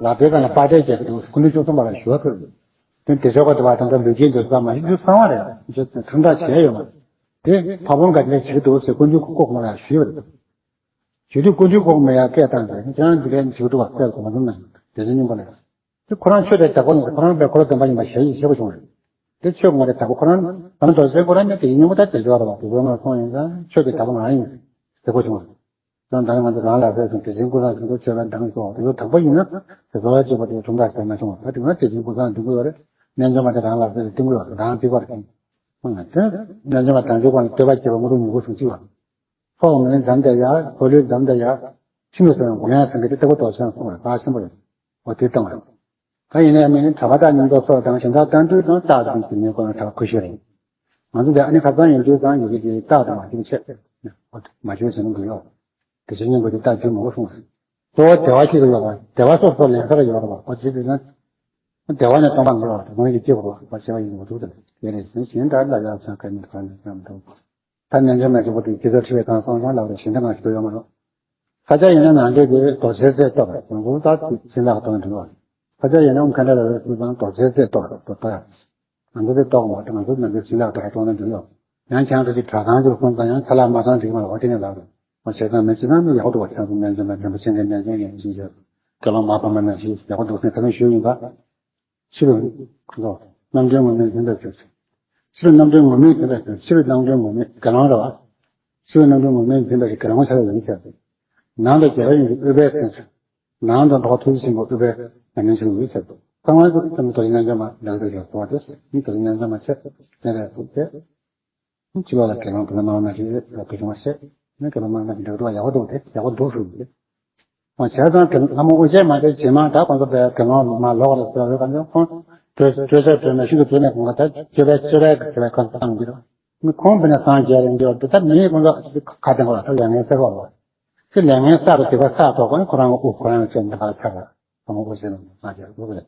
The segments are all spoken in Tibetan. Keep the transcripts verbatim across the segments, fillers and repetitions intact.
ད་དེ་ག་ནས་པར་ཏེ་བྱས་ཀྱི་འདུག་སྐུ་ཕྲེང་བཅུ་གསུམ་པ་ལ་ཞུ་བ་ཕུལ། དེ་དེ་ཚོ་ག་དེ་བ་དང་ད་ལུས་ཀྱི་འདོད་ས་མ་ཡིན་རྒྱུ་གསང་བ་རེད། ཁྲིམས་ཐག་བྱས་ཡོད་མ་རེད། དེ་ཕ་བོང་ག་ནས་བྱེད་ཀྱི་འདུག་ཟེར་སྐུ་མདུན་ཁོ་ཁོག་མ་ལ་ཞུས་པ་རེད། ཞུ་དུས་སྐུ་མདུན་ཁོག་མ་ཡ་སྐད་བཏང་ཟེར་ཁྱེད་རང་འདི་གའི་བྱེད་ཀྱི་འདུག་བ་སྐད་གོ་མ་ཐུབ་ན་དེ་ཚོ་སྙིང་པོ་ལ། དེ་ཁོ་རང་ཆོས་དེ་དྲག་པོ་ནས་ཁོ་རང་པའི་འཁོར་ལོ་བདེན་པ་ཡིན་པ་ཞལ་ཡིན་ཤེས་པ་བྱུང་རེད། དེ་ཆོས་ངོ་དེ་དྲག་པོ་ཁོ་རང་རང་རྡོ་རྗེ་ཁོ་རང་ནི་དེ་ཡིན་སྙིང་པོ་ད་དེ་འབྱོར་བ་དེ་ཚོ་ང་སོང་ཡིན་ཙང་ཆོས་དེ་དྲག་པོ་ང་ཡིན་ཟེར་གོ་བྱུང་རེད། ཀྱང་ད་ང་ཚོ་རང་ལ་ཕེབས་སོང་དེ་བཞིན་ཀུན་བཟང་ཁྱོད་ཚོ་ཆོས་པའི་མདངས་ཤོག་དེ་ཚོ་དྲག་པོ་ཡིན་ན་དེ་ཚོ་བ་གཅིག་པ་དེ་གྲུབ་མཐའ་ཟེར་མ་བྱུང་བ་ད་དེ་ང་དེ་བཞིན་ཀུན་བཟང་འདུག་གི་ཡོད་རེད། རྣལ་འབྱོར་མ་དེ་རང་ལ་ཕེབས་སྟེང་གི་ཡོད་རང་གཅིག་པ་རེད། དེ་རྣལ་འབྱོར་མ་དང་ཆོས་པ་ནི་བསྟོད་པ་བྱེད་པ་ངོ་ཐུག་ཉུང་པོ་སུ་གཅིག་པ། ཕོག་མིན་འཛམ་དེ་ཡ། ཕོ་ལུས་འཛམ་དེ་ཡ། ཕྱི་མི་སོ་ཡང་དགོས་ཡང་སེང་གེ་དེ་ལྟ་བུ་དོགས་ཟོན་གསུངས་པ་ལ་ཕར་ཕྱིན་པ་ཡིན། འོ་དེ་བཏང་བ་ཡིན། ད་ཡིན་ནའི་མིན་གྲྭ་པ་དག་མཉམ་དུ་ཚོགས་དང་གཞན་དག་ལྟ་འདུས་དང་རྟག་ཏུ་དེ་ཉིད་ཁོ་ན་ཐག་ཁུ་ཤོས་རེད། ང་ཚོ་འདི་ཨ་ནི་ཁ་སང་ཡིན་དུས་ཙང་ཡོད་ཀྱི་དེ་རྟག་ཏུ་མ་བྱུང་ཆེད། འོ་མ་བྱུང་ཟེར་ན་འགྲིག་ཡོད། དེ་བཞིན་སྙིང་པོ་དེ་རྟག་བྱུང་མ་གོ་གསུངས་སོང་། གཙོ་བོ་བདེ་བ་ཞིག་ལ་ཡོད་པ་བདེ་བ་སོ་སོ་ལེན་ས་ལ་ཡོད་རེད་པ་འོ་ཅི་དེ་ན། བདེ་བ་ནི་སྟོང་པ་མི་འོང་དེ་ངོས་ཀྱི་སྐྱེ་བོ་བ་བྱེ་བ་ཡིན་འོ་ཐུག་དང་དེ་རེད་ཟིན་གཞན་དག་ལ་ཡང་ཚང་ཁ་མི་ཁ་ནས་ཀྱང་འདུག་ད་རྣལ་འབྱོར་མའི་སྐྱེ་བོ་དེ་སྐྱེ་ཚུལ་ཁྲི་བའི་ཁང་སང་སང་ལག་རེ་ཞེ་འདྲ་ང་ཞིག་ཡོད་མ་རེད། ས་ཆ་ཡིན་ན་ནང་འདྲེ་དེ་རྡོ་རྗེ་རྩེ་ལྟོགས་རེད་ང་ཚོ་ད་ཕྱིན་ལག་གཏོང་འདུག་ས་ཆ་ཡིན་ན་ཨུམ་ཁ་འདྲ་རེ་རེ་ཚུལ་དང་རྡོ་རྗེ་རྩེ་ལྟོགས་རེད་ལྟོགས་ད་ང་ཚོ་དེ་ལྟོགས་མ་ད་ང་ཚོ་ནང་འདྲེ་ཕྱིན་ལག་གཏོང་གཏོང་ན་འདུག་ཡོད། ཡང་ཁྱང་ཚོ་ཅིག་གྲྭ་ཚང་ཚོ་སོང་ཙང་ཡང་ཚ་ལག་མ་ཚང་འགྲིག་མ་རེད་བ་དེ་ནས་ལག་རེད་བ་བྱས་ཙང་མི་ཚེ་ནང་ནི་ཡག་པོ་འདུག་བ་ཁྱང་ཚོ་རྣལ་འབྱོར་མ་འདྲེན་པ་ཆེན་གྱི་རྣལ་འབྱོར་ཡིན་ཞིང་ཞེས་དགེ་སློང་མ་ཕ་མ་རྣམས་ཞིག་ཡག་པོ་འདུག་སེམས་ཁ་སང་ཞུས་ཡིན་པ། ཕྱི་རུ་ཁོ་ཚོ་རྣམ་འདྲེན་ངོ་མས་འཛིན་པའི་ཕྱིར། ཕྱི་རུ་རྣམ་འདྲེན་ངོ་མས་འཛིན་པའི་ཕྱིར་ཕྱི་རུ་རྣམ་འདྲེན་ངོ་མས་དགེ་སློང་རེད་བ། ཕྱི་རུ་རྣམ་འདྲེན་ངོ་མས་འཛིན་པའི་དགེ་སློང་ཆ་ལ་ཡིན་ཟེར་ཏེ། ནང་དུ་རྒྱལ་བ་ཡོངས་ཀྱི་དབུས་པའི་སེམས་ཚུལ། ནང་དུ་ལོག་ཐུགས་རྗེ་ཆེན་པོ་དབུས་པའི་ཉམས་ལེན་ཆེན་པོ་ཡོད་ཟེར་ཏེ། གསང་བའི་སྐུ་ཚེ་མི་དོ་ཡིན་ན་འཇོམས་མ་ལག་ཏུ་ཡོད་དོ་དེ་ནི་དོ་ཡིན་ན་འཇོམས་མ་ཆེ་ཟེར་རེད་འདུག་སྟེ། སྤྱི་ལོ་ལ་དགེ་སློང་བུ་ལ་མང་ན་ཞིག་ཡོད་དགེ་སློང་མ་ཟེར། ནི་དགེ་སློང་མང་ན་ཞིག་འགྲོ་འགྲོ་ཡག་པོ་འདུག་དེ་ཡག་པོ་འདུག་ཞུ་གི། ཨོ་བྱས་ཙང་དེ་ལྷ་མོ་ཨོ་རྒྱན་མ་དེ་རྗེས་མ་ད་ཁོང་ཚོ་བས་དགེ་སློང་མ་ལོག་རེད་ཟེར་བའི་ཁ་ཚོན་ཁོང་སྤྲོས་སྤྲོས་ཚད་སྤྲོས་མེད་ཤིན་ཏུ་སྤྲོས་མེད་ཁོང་ག་ད་སྤྱོད་པའི་སྤྱོད་པའི་གི་ཟེར་བའི་ཁ་ཚོན་བཏང་གི་རེད། མི་ཁོང་བས་ན་སངས་རྒྱས་རེད་འདི་བར་དུ་ད་མིའི་ཁོང་ཚོ་ཁ་དན་གོ་ད་ལས་ངན་གསར་བ་ལ། དེ་ལས་ངན་གསར་དུ་དེ་ག་གསར་ཐོག་ཁོང་ཁོ་རང་གི་དབུ་ཁོ་རང་གི་ཚད་འདི་ག་ཚར་བ་ཁོང་ཨོ་རྒྱན་སངས་རྒྱས་རེད།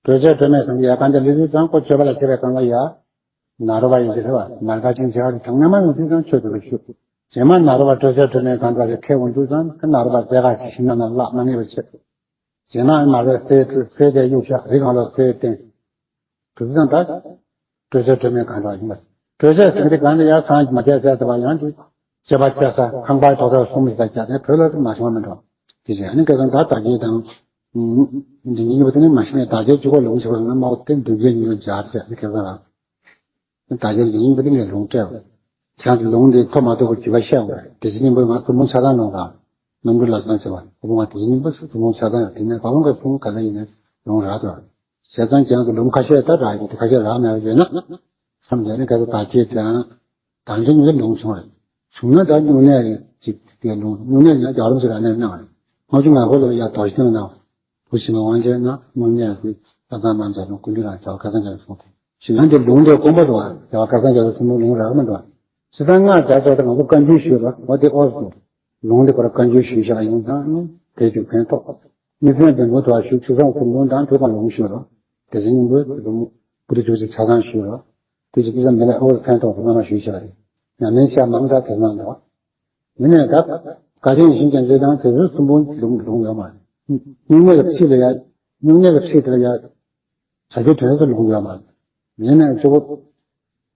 སྤྲོས་བྲལ་སྤྲོས་མེད་སངས་རྒྱས་གང་དེ་ལུས་ལུས་ཙང་ཁོ་སྤྱོད་པ་ལ་བྱེད་པའི་གང་ལ་ཡ། ནཱ་རོ་པ་ཡིན་གྱི་རེད་བ། ནཱ་རོ་པ་ཅན་བྱེད་པ་དང་སྔ་མ་ཡོང་དུས་ཙང་ཆོས་སྒྲུབ་པའི་ཤུགས། རྗེས་མ་ནཱ་རོ་པ་སྤྲོས་བྲལ་སྤྲོས་མེད་གང་འདྲ་ཞིག་ཁེལ་འོང་དུས་ཙང་ནཱ་རོ་པ་རྫས་ཁ་ཞིག་ཤིང་ནགས་ན་བརླག་མ་ངེས་པའི་ཕྱིར། རྗེས་མ་མར་པའི་སའི་སའི་དེ་གཡུག་བཞག་རི་སྒང་ལ་སའི་སྟེང་། དུས་ཙང་ད། སྤྲོས་བྲལ་སྤྲོས་མེད་གང་འདྲ་ཡིན་པ། སྤྲོས་བྲལ་ཟེར་དེ་གང་འདྲ་ཡང་སངས་མ་རྒྱས་ཟེར་དེ་བ་ཡང་དེ། སྤྱོད་པ་སྤྱོད་ས་ཁང་པ་དོ་ས་གསུམ་ཞིག་ད་བྱ་དེ་བོད་ལ་མ་བྱུང་བ་མི་འགྲོ། དེ་བཞིན་ཨ་ནི་སྐལ་བཟང་ད་བདག་གིས་དང་། འདི་ཉིད་གཉིས་པོ་དེ་ནི་མ་ཤི་ནས་བདག་གིས་གཅིག་པོ་ལུང་ཞིག་པ་ན་མ་འོ་དེ་འདུལ་བྱེད་ཉིད་ལ་སྦྱར་ཟེར་ཨ་ནི་སྐལ་བཟང་ལ། བདག་གིས་འདི་ཉིད་པོ་དེ་ནས་ལུང་སྤྲད་པ། ཁྱེད་རང་གི་ལུང་དེ་ཐོབ་མ་ཐོབ་ཀྱི་རྒྱུ་བ་བཤད་པ་དེ་བཞིན་ཉིན་པོ་ང་ཐུན་མོང་ཆ་ཚང་ལུང་རག་ནམ་གྲུ་ལ་སོང་ཟེར་བ་ཨོ་བུ་ང་དེ་བཞིན་ཉིན་པོ་ཐུན་མོང་ཆ་ཚང་ཡང་དེ་ནས་བ་ལུང་གི་ཕུང་ག་ལ་ཡིན་ནས་ལུང་རག་དོ། བྱས་ཙང་ཁྱེད་རང་གི་ལུང་ཁ་ཤས་ད་རག་ཡོད་དེ་ཁ་ཤས་རག་མེད་པ་ཡོད་ན། བསམ་བྱས་ནས་ག་ཚོད་བདག་གིས་དང་། དང་དེ་ཉིད་ལུང་བྱུང་བ། བྱུང་ན་ད་སྨྱུང་གནས་ཅིག་དེ་ལུང་སྨྱུང་གནས་ཀྱི་རྒྱལ་རབས་ཟེར་ར་ནས་གནང་བ་རེད། ལྔ་བཅུ་ང་དགུ་ལོར་ཡར་རྡོ་རྗེ་གདན་གནང་བ། བུ་ཞི་མ་དབང་ཆེན་ན་སྨྱུང་གནས་ཀྱི་ལྷ་ཚང་མང་ཚོགས་ལུང་ཀུན་འདུས་རང་རྒྱལ་བ་ཁ་སང་རྒྱལ་བ་གསུངས་ཏེ། ཞིང་ཁམས་དེ་ལུང་དེ་དཀོན་པོ་འདུག་བ་རྒྱལ་བ་ཁ་སང་རྒྱལ་བ་ཐུན་མོང་ལུང་རག་མི་འདུག་བ། ཞེ་སྡང་ལྔ་རྒྱ་ཚོགས་དེ་ང་ཚོ་བཀའ་འགྱུར་ཞུས་པ་འོ་དེ་ཨོ་སོ། ལུང་དེ་ཁོ་ར་བཀའ་འགྱུར་ཞུས་བཞག་ཡིན་ཙང་ནི་དེ་ཅིག་ཕན་ཐོགས། མི་ཚེ་འདི་ངོ་ཐོག་ཞུ་ཆོས་བཟང་ཐུན་མོང་དང་ཐུན་མོང་ལུང་ཞུས་རོགས། དེ་བཞིན་ཉིན་མོའི་ཐུན་མོང་པུ་རི་ཆོས་ཀྱི་ཆ་ཚང་ཞུས་རོགས། དེ་ཅིག་ཕུན་ཚོགས་མི་ལ་ཨོ་ཕན་ཐོགས་སུ་སྔ་མ་ཞུས་བཞག་རེད། ཉམས་ལེན་བྱ་མང་དྲགས་དེ་མང་འདུག་མི་ནས་ད་བཀའ་ཆེན་ཞིང་ཀྱང་མཛད་དང་དེ་ཚོའི་གསུང་འབུམ་ལུང་ལུང་ཡོད་མ་རེད། སྨྱུང་གནས་ཀྱི་ཁྲིད་ལ་ཡ། སྨྱུང་གནས་ཀྱི་ཁྲིད་དེ་ལ་ཡ། བྱ་རྒྱུ་དོན་དུ་ལུང་ཡོད་མ་རེད། ཡིན་ནའི་གཙོ་བོ།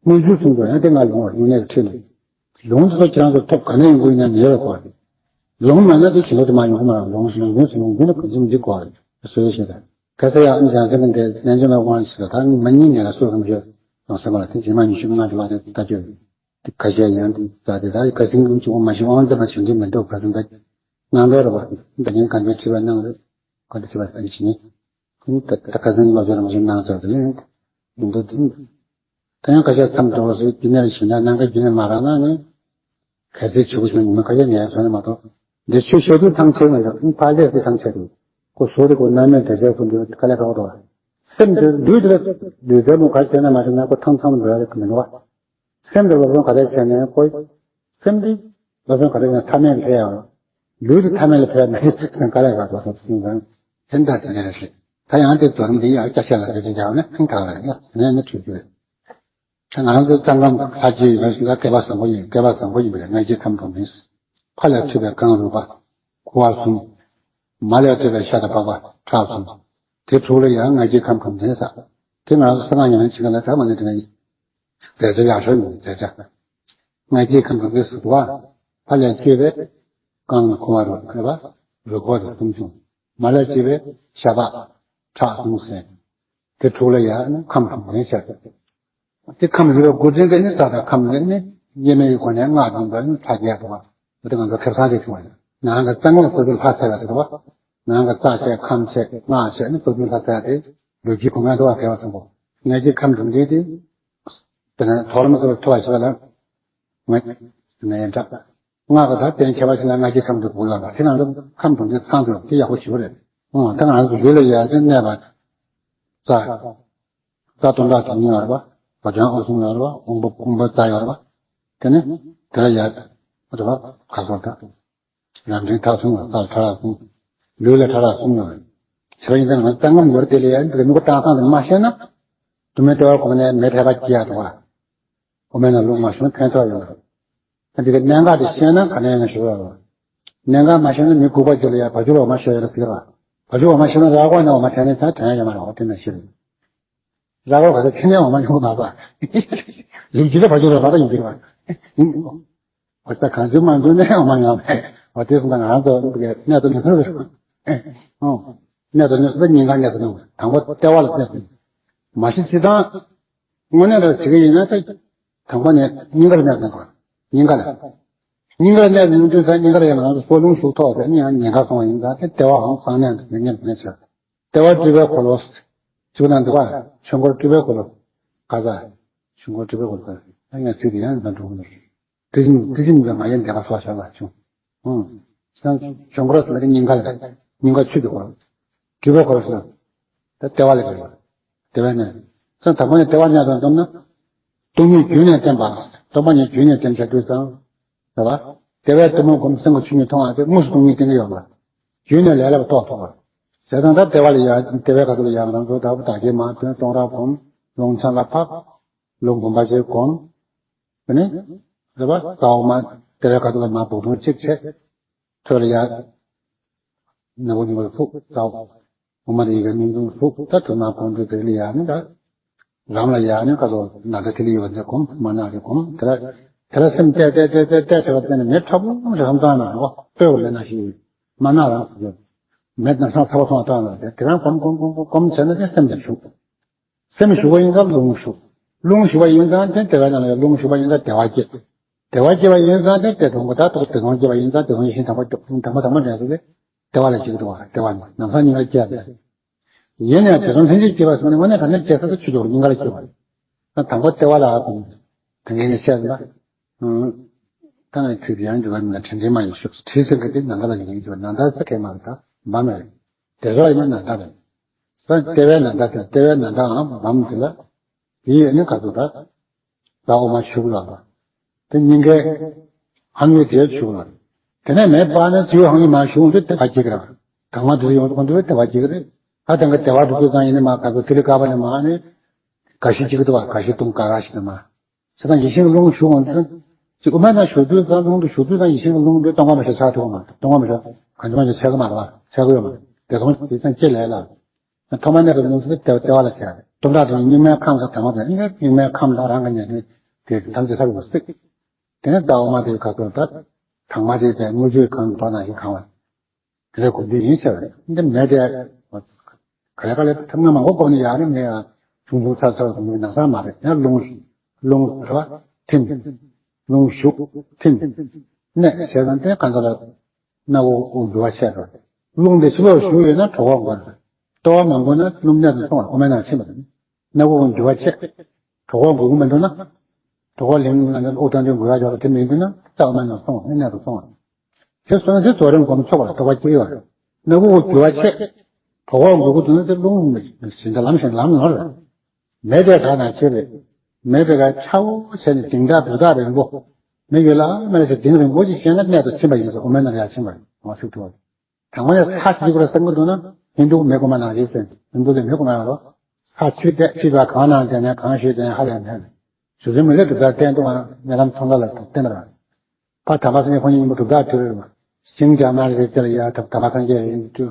དངོས་གཞི་གསུང་དུ་ཡང་དེ་ང་ལུང་བ་སྨྱུང་གནས་ཀྱི་ཁྲིད་ལུང་། ལུང་དེ་ཚོ་ཁྱེད་རང་ཚོ་ཐོབ་ག་ནས་ཡོང་གི་ཡིན་ན་ཉེ་བའི་སྐོར་རེད། ལུང་མེད་ན་དེ་ཞིང་ལོ་དུ་མ་ཡོང་གི་མ་རེད། ལུང་ལུང་ཡོད་ཟེར་ལུང་ཡོད་ན་གང་ཅི་མི་འཇིག་གོ་རེད། སོ་སོ་ཤེས་རེད། ག་ས་ཡ་ཨ་ནི་ཟང་ཟིང་གི་འདི་ནན་ཅན་ལ་དབང་ཞིག་ད་ནི་མ་ཉིན་ནས་ལ་སོ་སོ་མི་ཤོད་ཡོང་སེམས་ལ་དེ་རྗེས་མ་ཉི་ཤུ་ལྔ་དེ་ལ་དེ་ལྟ་རྒྱུ་རེད། དེ་ཁ་ཤས་ཡང་དེ་ད་དེ་ད་ཁ་སིང་གི་ཅུང་མ་ཤི་དབང་དེ་མ་བྱེད་འདི་མི་འདུག་ག་ཚོད་ད་གནང་འདོད་རེད་བ། ད་ཉིན་གང་དུ་ཁྲི་བ་གནང་རེད། ག་དུ་ཁྲི་བ་ད་ཡིན་ཕྱིན་ནི། ད་ད་ཁ་སིང་ལོ་ཟེར་མ་ཤི་གནང་ཚར་དེ་ཡིན། མི་འདུག་དེ། ད་ཡང་ཁ་ཤས་མཚམས་འགྲོ་བ་སོགས་རྒྱུ་ནས་ཞུ་ན་གནང་ག་རྒྱུ་ནས་མ་རག་ན་ནི། གལ་སྲིད་བྱེད་དགོས་བྱུང་ན་ཁ་ཤས་ངས་བཟོས་ནས་མ་གཏོགས། འདི་ཆོས་བཤད་དུས་ཐང་ཆད་མ་ཡོང་ཨང་ཕ་ལས་དེ་ཐང་ཆད་འདུག་ཁོ་བཟོ་དེ་ཁོ་རྣམ་སྨིན་དེ་ཚད་སོང་དུས་དཀའ་ལས་ཁག་པོ་འདུག་སེམས་དེ་ལུས་དེ་ལ་ལུས་རྩལ་མོ་ག་བྱས་ན་མ་བྱས་ན་ཁོ་ཐང་ཐང་འགྲོ་ཡ་རེད་མི་འདུག་བ། སེམས་དེ་སློབ་སྦྱོང་ག་རེ་བྱས་ནས་ཁོ། སེམས་དེ་སློབ་སྦྱོང་ག་རེ་བྱས་ན་ཐ་མལ་ལ་ཕེབས་ཡ་རེད། ལུས་དེ་ཐ་མལ་ལ་ཕེབས་ན་དཀའ་ལས་ཁག་པོ་འདུག་སེམས་དང་། དེ་འདྲ་དེ་འདྲ་རེད། ད་ཡང་དེ་རྫོགས་རིམ་དེ་ཡང་སྐྱ་ཤ་ལ་རེ་རེ་རྒྱག་ན་ཐང་ཐག་རེད་ཡ་དེ་ནས་ནི་ཐུབ་རྒྱུ་རེད། ད་ང་རང་ཚོ་གཙང་ཁང་ལྷ་རྗེ་ཡོད་ན་བཀལ་པ་བཟང་པོ་ཡིན་བཀལ་པ་བཟང་པོ་ཡིན་པ་རེད། ང་རྗེ་ཁམས་སྡོམ་མིན། ཕ་ལ་ཐུབ་པའི་རྐང་རུས་པ། ཁུ་བ་གསུམ། མ་ལས་བཏོད་པའི་ཤ་དང་པགས་པ་ཕྲག་གསུམ། དེ་དྲུག་ལ་ཡང་ལྔ་བརྒྱའི་ཁམས་གྲོང་ཁྱེར་ཟེར། དེ་ང་ཚོ་གསང་སྔགས་ཉམས་ལེན་བྱེད་མཁན་ལ་ད་མ་ནི་དེ་ནས་མཛད་བྱ་ཡག་ཤོས་ཡིན། མཛད་བྱ། ལྔ་བརྒྱའི་ཁམས་གྲོང་ཁྱེར་ཟེར་བ། ཕ་ལས་སྐྱེས་པའི་རྐང་ལ་ཁུ་བ་རུ་ཁ་བ་རུ་ཁོ་རུ་གསུམ་བྱུང་། མ་ལས་སྐྱེས་པའི་ཤ་པགས་ཕྲག་གསུམ་ཟེར། དེ་དྲུག་ལ་ཡང་ཁམས་གྲོང་ཁྱེར་ཟེར། དེ་ཁམས་ཡོད་པའི་སྒོ་འཛིན་གྱི་ནི་རྩ་དང་ཁམས་ཀྱི་ནི་དབྱེར་མེད་ཀྱི་སྒོ་ནས་སྔགས་འདོན་པ་ནི་ཕྲ་རྒྱས་འདུག་པ། འོ་དེ་ང་ཚོ་ཁེ་བཟང་ཅིག་བྱུང་བ་ཡིན། ནང་གི་རྩ་ངོར་སོ་སོར་ལྷ་ཟེར་བ་དེ་རེད་པ། ནང་གི་རྩ་བྱས་ཁམས་བྱས་སྔགས་བྱས་ནི་སོ་སོར་ལྷ་ཟེར་བ་དེ་ལོ་རྒྱུས་གོང་མའི་འདུག་པ། གལ་བ་ཚང་པོ་ལྔ་བརྒྱའི་ཁམས་གྲོང་ཁྱེར་དེ། དེ་ནས་དོ་རུང་སོ་སོར་ཐུབ་པ་ཞིག་ལ། ང་ནས་ཡན་གྲགས། སྔགས་ཀྱི་ད་རྟེན་ཁྱད་པར་ཅན་ལ་ལྔ་བརྒྱའི་ཁམས་དུ་བུ་ལ་ལ་དེ་ནང་དུ་ཁམས་གྲོང་ཁྱེར་ཚང་དུ་དེ་ཡག་པོ་ཞིག་རེད། ཨང་ད་ང་ཚོ་ཡུལ་ལ་ཡ་དེ་གནས་པ། རྩ། རྩ་སྟོང་ཕྲག་དོན་གཉིས་ཡོད་རེད་པ། བ་དན་ཨོ་གསུམ་ཡོད་རེད་པ། དབང་པོ་དབང་པོ་རྩ་ཡོད་རེད་པ། དེ་ནི་དེ་ལ་ཡ་རེད་པ། ག་སོགས་ད། རང་འདྲེན་ཐག་གསུམ་ཡོད་རྩ་ཕྲ་རགས་གསུམ། ལུས་ལ་ཕྲ་རགས་གསུམ་ཡོད་རེད། བྱས་པ་ཡིན་ཙང་ང་ཚོ་རྩ་ངམ་ཡོད་རེད། དེ་ལ་ཡ་འདི་ལ་མི་གོ་སྟངས་སང་དེ་མ་ཤེས་ན། དུ་མའི་ལྟེ་བ་གོང་ནས་མེ་ཕལ་པ་སྐྱེ་ཡ་འདུག་པ། འོ་མའི་ནང་རླུང་མ་ཤོང་ཕན་ཐོགས་ཡོད་རེད། ད་འདི་ག་གནད་འགག་དེ་ཤེས་ན་ག་ནས་ཡང་ཞུ་བ་རེད། གནད་འགག་མ་ཤེས་ན་མི་ལྐུགས་པ་ཅིག་ལ་ཡ་བ་ཕྱུགས་ལ་འོ་མ་ཤོད་ཡ་རེད་ཟེར་བ། བ་ཕྱུགས་འོ་མ་ཤོད་ན་ར་སྒོག་ནས་འོ་མ་འཐེན་ནས་ད་འཐེན་ཡ་ཡོད་མ་རེད། འོ་དེ་ནང་བཞིན་རེད། ར་སྒོག་ག་ཚོད་འཐེན་ནས་འོ་མ་ཡོང་གི་མ་རེད། ལུག་རྒྱུ་ད་བ་ཕྱུགས་ལ་ར་ར་ཡིན་གྱི་རེད་པ། འོ་ད་གང་འཛུལ་མ་འཛུལ་ནས་འོ་མ་ཡོང་བས། འོ་དེ་སོང་ཙང་ང་རང་ཚོ་འདི་ག་གནད་དུ་མི་ཐོན་ཟེར། ཨོ། གནད་དུ་མི་ཐོན་ཟེར། སྙིང་ག་གནད་དུ་མི་ཐོན། དང་པོ་ལྟེ་བ་ལ་གནད་དུ་མི་ཐོན། མ་གཞི་སྤྱིར་བཏང་། དངོས་གནས་ར་བྱེད་ཀྱི་ཡིན་ན་ད། དང་པོ་ནས་སྙིང་གར་གནས་དགོས་པ། སྙིང་ག་ལ། སྙིང་གར་གནས་ཡོང་དུས་ད་སྙིང་གར་ཡང་ང་ཚོ་སྲོག་རླུང་ཞུགས་ཐོག་ཟེར་ནི་ཡང་ཉེན་ཁ་སོང་བ་ཡིན། ད་དེ་ལྟེ་བའང་གསང་གནས་འདུག་ཉེན་ཉེན་ཆེ། ལྟེ་བ་སྤྲུལ་པའི་འཁོར་ལོ། ཞུགས་ན་འདུག་ག་ཆོས་འཁོར་སྤྲུལ་པའི་འཁོར་ལོ། ག་ས། ཆོས་འཁོར་སྤྲུལ་པའི་འཁོར་ལོ། ད་ཡང་ཚིག་དེ་ཡང་འདྲ་འགྲོ་གི་མ་རེད། དེ་བཞིན་དེ་བཞིན་དུ་མ་ཡིན་བདེ་བ་སོགས་བྱ་བ་བྱུང་། ཨང་། སང་ཆོས་འཁོར་ཟེར་ན་སྙིང་ག་ལ། སྙིང་ག་ཆོས་ཀྱི་འཁོར་ལོ། སྤྲུལ་པའི་འཁོར་ལོ་ཟེར་ན། ད་ལྟེ་བ་ལ་ག་རེ། ལྟེ་བའི་གནས། སང་དང་པོ་ནས་ལྟེ་བ་གནས་དང་བསྡོམས་ན། སྟོང་ཉིད་རྒྱུད་ནས་བསྟན་པ། སྟོང་པ་ཉིད་རྒྱུད་ནས་བསྟན་བྱ་དུས་ཙང་། རེད་པ། ལྟེ་བའི་གཏུམ་མོ་སྒོམ་སེམས་ཀྱི་ཆོས་ཉིད་མཐོང་བ་དེ་དངོས་སུ་སྟོང་ཉིད་བསྟན་གྱི་ཡོད་པ། རྒྱུད་ནས་ལས་སླ་པོ་རྟོགས་ཐུབ་པ། ཟེར་ཙང་ད་ལྟེ་བ་ལ་ཡ་ལྟེ་བའི་ཁ་ཐུག་ལ་ཡ་ང་རང་ཚོ་ད་བདག་བསྐྱེད་མར་ཐོན་གཏོང་རག་སྒོམ། རླུང་ཆེན་ལ་ཕབ། རླུང་བུམ་པ་ཅིག་སྒོམ། དེ་ནས། རེད་པ། རྩ་འོག་མ་ལྟེ་བའི་ཁ་ཐུག་ལ་མར་སྦུག་ཐུང་གཅིག་བྱས། ཐོད་ལ་ཡ། སྣ་བུག་སྙིང་པོ་ལ་ཕུག་རྩ་འོག་འོ་མ་དེ་ཡི་གེ་སྨིན་ཐུང་ཕུག་ད་དུ་མ་ཕུང་དུ་དེ་ལ་ཡ་ནི་ད། རང་ལ་ཡ་ནི་ཀ་ཏོ་ན་ད་དེ་ལ་ཡོད་པ་འདི་གོམས་མ་ན་དེ་གོམས་དེ་ལ། དེ་ལ་སེམས་གཏད་གཏད་གཏད་གཏད་གཏད་བྱས་པ་བརྟེན་ནས་མེ་ཁྲ་བོ་ཞིག་ཧམ་བཏང་ན་འོ་ལྟོས་པ་མེད་ན་ཞིག་མ་ན་རང་ཟེར་གྱི། མེ་ན་སང་ཚ་བོ་སོང་བཏང་ན་དེ་དེ་རང་གོམས་གོམས་གོམས་གོམས་གོམས་བྱས་ན་དེ་སེམས་དེ་ཞུགས། སེམས་ཞུགས་པ་ཡིན་ཙང་རླུང་ཞུགས། རླུང་ཞུགས་པ་ཡིན་ཙང་དེ་ལྟེ་བའི་ནང་ལ་རླུང་ཞུགས་པ་ཡིན་ཙང་ལྟེ་བ་སྐྱེ། ལྟེ་བ་སྐྱེ་བ་ཡིན་ཙང་དེ་ལྟེ་སྟོང་པ་ད་ཐོག་ལྟེ་སྟོང་སྐྱེ་བ་ཡིན་ཙང་ལྟེ་སྟོང་ཡེ་ཤེས་དང་པོ་དང་པོ་དང་པོ་འདྲེན་ཟེར་ཏེ། ལྟེ་བ་ལ་སྐྱེ་གི་འདུག་བ། ལྟེ་བ་ནི་ནམ་སང་སྙིང་གར་སྐྱེ་བ་རེད། ཡིན་ནའང་དེ་ཙམ་ལྷན་ཅིག་སྐྱེ་བ་སོང་ནས་དངོས་གནས་དྲང་གནས་སྐྱེ་ས་དེ་ཆུ་སྐྱོར་སྙིང་གར་སྐྱེ་བ་རེད། ད་དང་པོ་ལྟེ་བ་ལ་ཨ་ཁུང་། དེ་ངས་ནས་བཤད་ན། ད་ནི་ཁྱོད་ཀྱི་ཡང་འགྱུར་བ་མིན་ན་དྲན་དྲན་མ་ཡིན་ཤོག་དྲིལ་ཟེར་གི་དེ་ནམ་མཁའ་ལ་ཡོང་གི་འགྱུར་བ་ནམ་ཟླ་ས་ཁེ་མ་རེད། ད་འབའ་མ་རེད། དེ་རོ་ཡིན་ན་ནམ་ཟླ་རེད། ས་ལྟེ་བའི་ནམ་ཟླ་དེ་ལྟེ་བའི་ནམ་ཟླའང་འབའ་མ་དེ་ལ། དེ་ཡིས་ནི་ག་ཚོད་ད། ཟླ་འོ་མ་ཞུགས་ལ། དེ་སྙིང་གའི་ཧང་ཡོད་དེ་ཞུགས་ལ། དེ་ནས་མེ་སྤར་ནས་བྱིའུ་ཧང་ཡོད་མ་ཞུགས་འདི་ལྟེ་བ་སྐྱེ་གི་ར། དྭངས་མ་དེ་ཚོ་ཡོང་དུས་ཁོང་ཚོའི་ལྟེ་བ་སྐྱེ་གི་རེད། ད་དེང་གི་ལྟེ་བ་འདུག་དུས་ཙང་ཡིན་ནི་མ་ག་ཚོད་དེ་ལས་ཀ་བ་ནས་མ་ནི། ག་ཤི་གཅིག་འདུག་བ། ག་ཤི་སྟོང་ག་ག་ཤི་དུ་མ། ཚེ་དང་ཡེ་ཤེས་ཀྱི་རླུང་ཞུགས་འོང་དུས། ཅིག་དབུ་མའི་ནང་ཞུགས་དུས་ཙང་རླུང་དུ་ཞུགས་དུས་ཙང་ཡེ་ཤེས་ཀྱི་རླུང་དུ་སྟོང་པ་མི་ཤེས་ཆགས་ཐུབ་མ་རེད། སྟོང་པ་མི་ཤེས་གང་ཅི་མ་ཅི་ཆགས་གི་མ་རེད་བ། ཆགས་གི་ཡོད་མ་རེད། དེ་ཚོ་དེ་ཙང་ཅི་ལས་ལ། ཐོག་མ་གནས་སྐབས་ལུང་ཚུལ་ལྟེ་ལྟེ་བ་ལ་བྱས། སྟོང་ཕྲག་དང་སྙིགས་མའི་ཁམས་སུ་དྭངས་མ་དང་སྙིགས་མའི་ཁམས་དང་རང་གི་ཉམས་ལེན་དེ་དམ་ཚིག་ས་རུ་བརྩིགས། དེ་ནས་ཟླ་འོ་མ་དེའི་ཁ་ཐོར་ད་དྭངས་མ་དེ་དེ་དངུལ་ཆུའི་གང་གི་ཐོག་ན་ཞིག་གང་བ། དེ་ལས་གོ་འདི་ཡིན་ཟེར་བ་རེད། འདི་མེད་དེ། ག་ལེ་ག་ལེ་ཐབས་ངན་མང་པོ་བཀོག་ནས་ཡག་ནི་མེད་ཡ། ཆུང་ཆུང་ཚར་ཚར་སོང་བའི་ནང་ས་མ་རེད། ཡང་རླུང་། རླུང་རེད་བ། ཐིམ། རླུང་ཞུགས། ཐིམ། གནས་ཟེར་ན་དེ་གང་ཚ་ལ། སྣ་བུག་འགྱུར་བ་ཆད་འགྲོ། རླུང་དེ་ཕྱི་ལོགས་ཞུགས་ཡོད་ན་གྲོད་ཁོག་འགོར། ལྟོ་བ་མ་འགོར་ན་རླུང་གནད་དུ་སོང་བ། དབུ་མའི་ནང་ཕྱིན་པ་དང་། སྣ་བུག་འགྱུར་བ་ཆད། གྲོད་ཁོག་འགོར་གྱི་མི་འདུག་ན། གྲོད་ཁོག་ལེན་དབུགས་གཏོང་དུས་འགུལ་བ་ཡོད་པ་དེ་མི་འདུག་ན་རྩ་དབུ་མའི་ནང་སོང་བ། གནད་དུ་སོང་བ། དེ་སོང་ན་དེ་རྫོགས་རིམ་སྒོམ་ཆོག་པ་རེད། རྟོགས་པ་སྐྱེ་ཡོད་རེད། སྣ་བུག་འགྱུར་བ་ཆད། གྲོད་ཁོག་འགོར་གྱི་འདུག་ན་དེ་རླུང་ཞིག་འདི་ལམ་ཞིག་ལམ་ནོར་རེད། མེ་དེ་ག་ན་ཁྱེར་རེད། མེ་དེ་ག་ཆག་བྱས་ནས་དིང་དག་དུ་དག་རིང་པོ། མེ་ཡོད་ལ་མེ་ལ་ཞིག་དིང་རིང་པོ་ཞིག་བྱས་ན་གནད་དུ་ཕྱིན་པ་ཡིན་ཟེར། དབུ་མའི་ནང་ལ་ཡར་ཕྱིན་པ་རེད། མ་ཚིག་ཐུབ་པ། དང་པོ་ནས་ས་ཞིག་དགོས་བསམ་གྱི་འདུག་ན་ཧིན་དུ་མེ་གོ་མ་ནང་བཞིན་ཟེར། ཧིན་དུ་ལས་མེ་གོ་མ་ཡོང་རོགས། ས་ཆུ་དེ་ཆུ་དག་གང་ནང་དེ་ནས་གང་ཞིག་དེ་ནས་ཧ་ལས་མེད། ཞུ་རིན་མི་ལས་གྲུབ་མཐའ་བསྟན་འདུག་ཨ། ཉེ་ལམ་མཐོང་ག་ལ་བསྟན་པ་རེད། ཕ་དམ་པ་སངས་རྒྱས་ཁོང་གཉིས་མཉམ་པོ་གྲུབ་མཐའ་དེ་རེད་མ། ཤིང་རྒྱ་མ་རེད་དེ་ལ་ཡ་ཐབ་ཐ་མ་སངས་རྒྱས་རེད་དུ།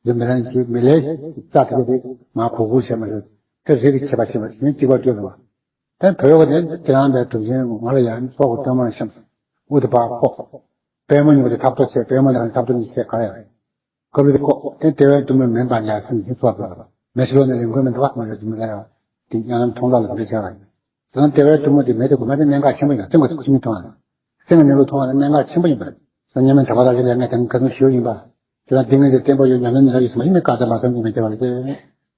འདི་མི་ལན་གྱི་མི་ལས་རྩ་ཐུབ་པའི་མ་གོ་གོ་བྱས་མ་རེད། དེ་རིགས་ཁྱད་པར་ཕྱིན་པ་ཞིག་ཡིན་གཅིག་པ་སྤྲོད་ལ་བ། དེ་བོད་པ་དེ་དེ་རང་པའི་གྲུབ་ཆེན་ང་ལ་ཡང་སྲོག་གི་སྟོན་མོ་བཤམས། དབུ་དེ་ཕར་ཁོག་པད་མོ་ཉུག་དེ་ཐབ་ཏོ་བྱས། པད་མོ་དེ་ཐབ་ཏོ་ཉིད་བྱས་ག་ཡ། སྐབས་དེ་ཁོག་དེ་དེ་བས་དུ་མོ་མིན་པ་ཉག་སེམས་ཉིད་སོགས་པ་མེ་ཤི་ལོ་ནས་ལེན་དགོས་མི་འདུག་བ། མ་རེད་དུ་མི་ལ་ཡ། དེ་ཉག་ལམ་མཐོང་ལ་ལ་འདི་བྱ་བ་ཡིན། ཟེར་ན་དེ་བས་དུ་མོ་དེ་མེད་དེ་དགོས་མ་དེ་གནད་འགག་ཆེན་པོ་ཡིན། སེམས་ཀྱི་ཚོགས་ཆུང་མཐོང་བ། སེམས་ཀྱི་གནས་ལུགས་མཐོང་བ་ལ་གནད་འགག་ཆེན་པོ་ཡིན་པ་རེད། སང་ཉིན་མ་དྲ་བ་ལ་ལས་ངས་དེ་ཁ་སང་ཞུ་ཡིན་པ། ཁྱེད་རང་འདི་ངས་ཀྱི་བསྟན་པ་ཡོད་ཉམས་ལེན་ནི་ར་ཡོད་སྨྲ་ཤེས་མི་དཀའ་ལས་མ་སོང་གི་མི་སྐྱེ་བ་རེད། དེ་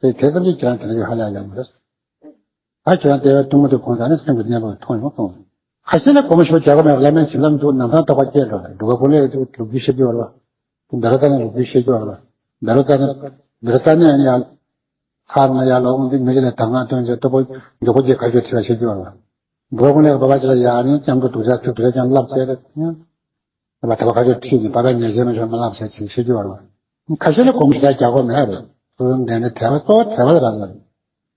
དེ་ཙམ་གྱིས་ཁྱེད་རང་དེ་འདྲ་ཡོད་ཧ་ལས་ཡག་མ་རེད། ད་ཁྱེད་རང་དེ་བས་གཏུམ་མོ་དེ་གོང་དང་ནི་སེམས་ཀྱི་གནས་པ་མཐོང་ཡོང་སོང་། ཁ་ཤས་ནི་གོམས་ཤུགས་རྒྱག་གི་མེད་པ་ལས་མེད་བྱིན་རླབས་འདུག་ནམ་སང་རྟོགས་པ་སྐྱེས་འགྲོ་རེད། འདུག་ག་ཀུན་ལས་ཀྱི་ལོ་རྒྱུས་བཤད་རྒྱུ་བ་ལ། འདི་ར་ལྟ་ནས་ལོ་རྒྱུས་བཤད་རྒྱུ་བ་ལ། འདི་ར་ལྟ་ནས་འདི་ར་ལྟ་ནས་ཡང་ཚར་ན་ཡར་ལོག་འདི་མི་ཞིག་ལ་དང་ང་སྟོན་བྱས་ལྟོ་ཕོ་མགྱོགས་པོ་གྱིས་ཁ་ཤས་ཁྲིད་ལ་བཤད་རྒྱུ་བ་ལ། འདུག་ག་ཀུན་ལས་ཀྱི་བ་བ་ཅིག་ལ་ཡང་ནི་ལྕམ་གྱི་སྡུག་ཅག་ཚིག་སྡུག་ཅག་ཀྱང་བསླབ་བྱས་རེད། ད་བ་ད་བ་ཁ་ཤས་ཁྲིད་ནས་བ་བས་ཉེས་ཆད་མ་བྱུང་མ་བསླབ་བྱས་ཅིག་བཤད་རྒྱུ་བ་ལ། ཁ་ཤས་ལ་གོམས་གཤིས་རྒྱག་དགོས་མེད་རེད། སོ་སོ་འདྲ་ནས་དད་པ་གཙོ་བོ་དད་པ་རེད་པ།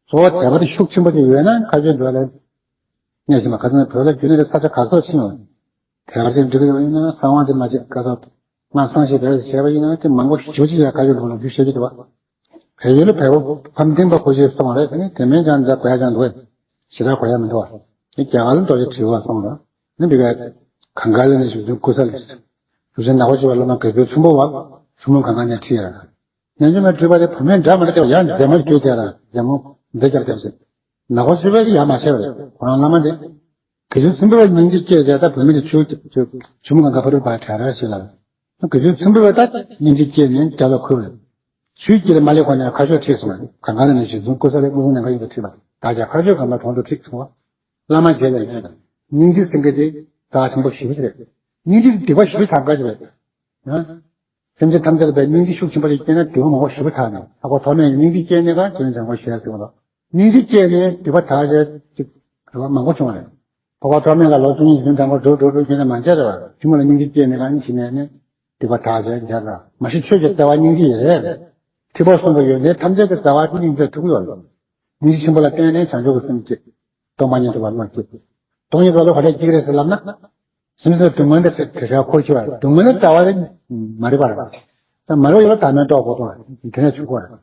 གཙོ་བོ་དད་པ་དེ་ཤུགས་ཆེན་པོ་ཅིག་ཡོད་ན་ཁ་ཤས་འགྲོ་ལ་ངས་ཞིག་མ་ཁ་སང་བོད་ལ་རྒྱུན་ལས་ས་ཆ་ག་ཚོད་ཕྱིན་ཡོང་། དད་པ་ཅིག་འགྲིག་གི་ཡོད་ཡིན་ན་གསང་བ་དེ་མ་བྱེད་ག་ཚོད་མ་གསང་ཞིག་བེད་བྱས་པ་ཡིན་ན་དེ་མང་པོ་ཞེ་པོ་ཅིག་ཡང་ཁ་ཤས་འགྲོ་ལ་རྒྱུ་བཤད་ཀྱི་འདུག་བ། བལ་ཡུལ་ལ་བལ་པོ་ཕམ་ལྡིང་པ་ཁོ་ཞེས་གསུངས་པ་རེད། དེ་ནི་དེ་མིན་ཀྱང་འདི་གོ་ཡ་ཀྱང་འདུག་ཞེ་དྲག་གོ་ཡ་མི་འདུག་བ། དེ་རྒྱ་གར་ལ་རྡོ་རྗེ་དྲིལ་བུ་གསུངས་ར། ནི་འདི་གའི་གངྒཱ་ལི་ནས་བཞུགས་ཚུལ་ཀུ་ས་ལི། བཞུགས་ཚུལ་ནག་པོ་ཆེ་བ་བླ་མ་དགེ་ཚུལ་ཚོམ་བུ་བ། ཆུ་མོ་གངྒཱ་ནས་ཁྲིད་ཡ། རྣལ་འབྱོར་མའི་སྤྲུལ་པ་དེ་བུད་མེད་འདྲ་མི་འདྲ་སྟེ་ཡང་རྫས་མར་བསྐྱོད་དེ་ལ་རྫས་མོ་འདི་རྒྱབ་རྒྱབ་ཟེར། ནག་པོ་ཆེ་བས་ཡ་མ་བྱས་པ་རེད། ཁོ་རང་བླ་མ་དེ། དགེ་ཚུལ་ཚོམ་བུ་བས་སྙིང་རྗེ་སྐྱེས་རྗེས་ད་བུད་མེད་དེ་ཆུ་ཆུ་ཆུ་མོ་གངྒཱ་ཕ་རོལ་པོར་བྲལ་ར་ཞེས་ལ། དགེ་ཚུལ་ཚོམ་བུ་བས་ད་སྙིང་རྗེ་སྐྱེས་ནས་རྒྱ་ལ་ཁུར་བས། ཆུའི་དཀྱིལ་ལ་མ་སླེབས་གོང་ནས་ཁ་ཤོར་ཁྲིད་སོང་བས། གངྒཱ་ལི་ནས་བཞུགས་ཚུལ་ཀུ་ས་ལི་དངོས་གྲུབ་ནམ་མཁའ་དབྱིངས་སུ་ཁྲིད་པ། བདག་ཅག་ཁ་ཤོར་གངྒཱ་གྲོང་དུ་ཁྲིད་སོང་བ། བླ་མ་བྱས་ལ་ཡིན་ན། སྙིང་རྗེ་སེམས་བསྐྱེད་དེ་རྩ་ཆེན་པོ་ཞེ་པོ་ཅིག་རེད། སྙིང་རྗེ་དེ་སྡིག་པ་ཞེ་པོ་དག་དཀའ་ཅིག་རེད། ཡང་། སེམས་ཅན་ཐམས་ཅད་ལ་བའི་སྙིང་རྗེ་ཤུགས་ཆེན་པོ་ཞིག་སྐྱེས་ན་སྡིག་པ་མང་པོ་ཞེ་པོ་དག་ནས་ལྷག་པར་ཐོག་མའི་སྙིང་རྗེ་སྐྱེས་ནས་ཀྱང་དེ་ནི་བྱང་པོ་ཞེས་ཟེར་བ་ལ། སྙིང་རྗེ་སྐྱེས་ནས་སྡིག་པ་དག་བྱས་ཅིག་རེ་བ་མང་པོ་བྱུང་བ་རེད། འཕགས་པ་ཐོགས་མེད་ལ་ལོ་བཅུ་གཉིས་ཟིན་དང་པོ་འགྲོ་འགྲོ་འགྲོ་བྱས་ནས་མ་མཇལ་རེ་བ་ཐུན་མོང་ལ་སྙིང་རྗེ་སྐྱེས་ནས་ཀྱང་ཕྱི་ནས་ནི་སྡིག་པ་དག་བྱས་མཇལ་ལ་མ་གཞི་ཆོས་ཀྱི་རྩ་བ་སྙིང་རྗེ་ཡི་རེད། ཁྲི་པོ་གསུམ་པོ་ཡོན་ཏན་ཐམས་ཅད་ཀྱི་རྩ་བ་སྙིང་རྗེ་ཐུག་ཡོད་ལ། སྙིང་རྗེ་ཆེན་པོ་ལ་བརྟེན་ནས་བྱང་ཆུབ་ཀྱི་སེམས་སྐྱེ། སྟོང་པ་ཉིད་རྟོགས་པ་བློ་སྐྱེ། སྟོང་ཉིད་རྟོགས་པ་བློ་ག་འདྲ་སྐྱེ་གི་རེད་ཟེར་ལབ་ན། སེམས་ཅན་སྡུག་བསྔལ་འདི་ཚེ་དེ་འདྲ་འཁོར་ཆེ་བ་སྡུག་བསྔལ་ནི་རྩ་བ་རེད་མ་རིག་པ་རེད། ད་མ་རིག་པ་ཡོད་ལ་བདག་མེད་རྟོགས་དགོས་དོན་དེ་ནས་ཆུག་པ་རེད།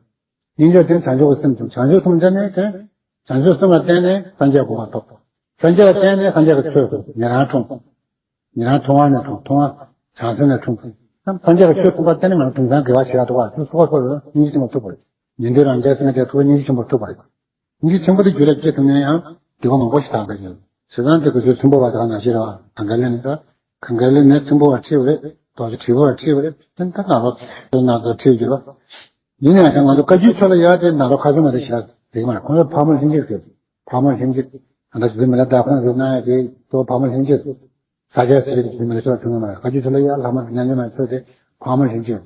སྙིང་རྗེ་དེ་བྱང་ཆུབ་ཀྱི་སེམས་བྱུང་བྱང་ཆུབ་སེམས་ཅན་ནི་དེ་བྱང་ཆུབ་སེམས་ལ་བརྟེན་ནས་སངས་རྒྱས་གོ་འཕང་ཐོབ། སངས་རྒྱས་ལ་བརྟེན་ནས་སངས་རྒྱས་ཀྱི་ཆོས་ཐོབ་ཉན་རང་འཁྲུངས། ཉན་རང་མཐོང་བ་ནས་འཁྲུངས་མཐོང་བ་བྱང་སེམས་ལས་འཁྲུངས། སངས་རྒྱས་ཀྱི་ཆོས་ཐོབ་པར་བརྟེན་ནས་ང་ཚོ་དེང་སང་དགེ་བ་བྱེད་ཡག་འདུག་བ་དེ་སོ་སོ་སོ་སོ་སྙིང་རྗེ་ཆེན་པོ་ཐུབ་པ་རེད། ཉན་ཐོས་རང་རྒྱལ་སེམས་དེ་ཐུབ་པ་སྙིང་རྗེ་ཆེན་པོ་ཐུབ་པ་རེད། སྙིང་རྗེ་ཆེན་པོ་དེ་རྒྱུད་ལ་སྐྱེས་ཐུབ་ན་ཡང་སྡིག་པ་མང་པོ་ཞིག་དག་པ་ཡིན། བྱས་ཙང་དེ་ག་ཚོད་ཆེན་པོ་བ་དག་ན་ཞེས་རེ་བ་གངྒཱ་ལི་ནས་ད་གངྒཱ་ལི་ནས་ཆེན་པོ་བ་ཁྲིད་པ་རེད། རྡོ་རྗེ་དྲིལ་བུ་བ་ཁྲིད་པ་རེད། དེ་ད་ནཱ་རོ་དེ་ནཱ་རོ་ཁྲིད་ཡོད་པ། ཡིན་ནའང་ད་ང་ཚོ་བཀའ་བརྒྱུད་ཚོ་ལ་ཡ་དེ་ནཱ་རོ་ཁ་ཆེ་མ་དེ་ཞེ་དྲག་ཟེར་གྱི་མ་རེད། ཁོང་ཚོ་ཕག་མོ་ལྷན་ཅིག་ཟེར། ཕག་མོ་ལྷན་ཅིག་ད་ལྟ་ཞུ་མི་ལ་ད་ཁོང་ཚོ་གནང་ཡ་དེ་གཙོ་བོ་ཕག་མོ་ལྷན་ཅིག་ས་ཆ་ཟེར་གྱི་ཞུ་མི་ལ་ཚོ་ཐུན་མ་རེད། བཀའ་བརྒྱུད་ཚོ་ལ་ཡ་ལྷག་མ་དེ་ཉམས་ཉམས་མ་ཚོ་དེ་ཕག་མོ་ལྷན་ཅིག་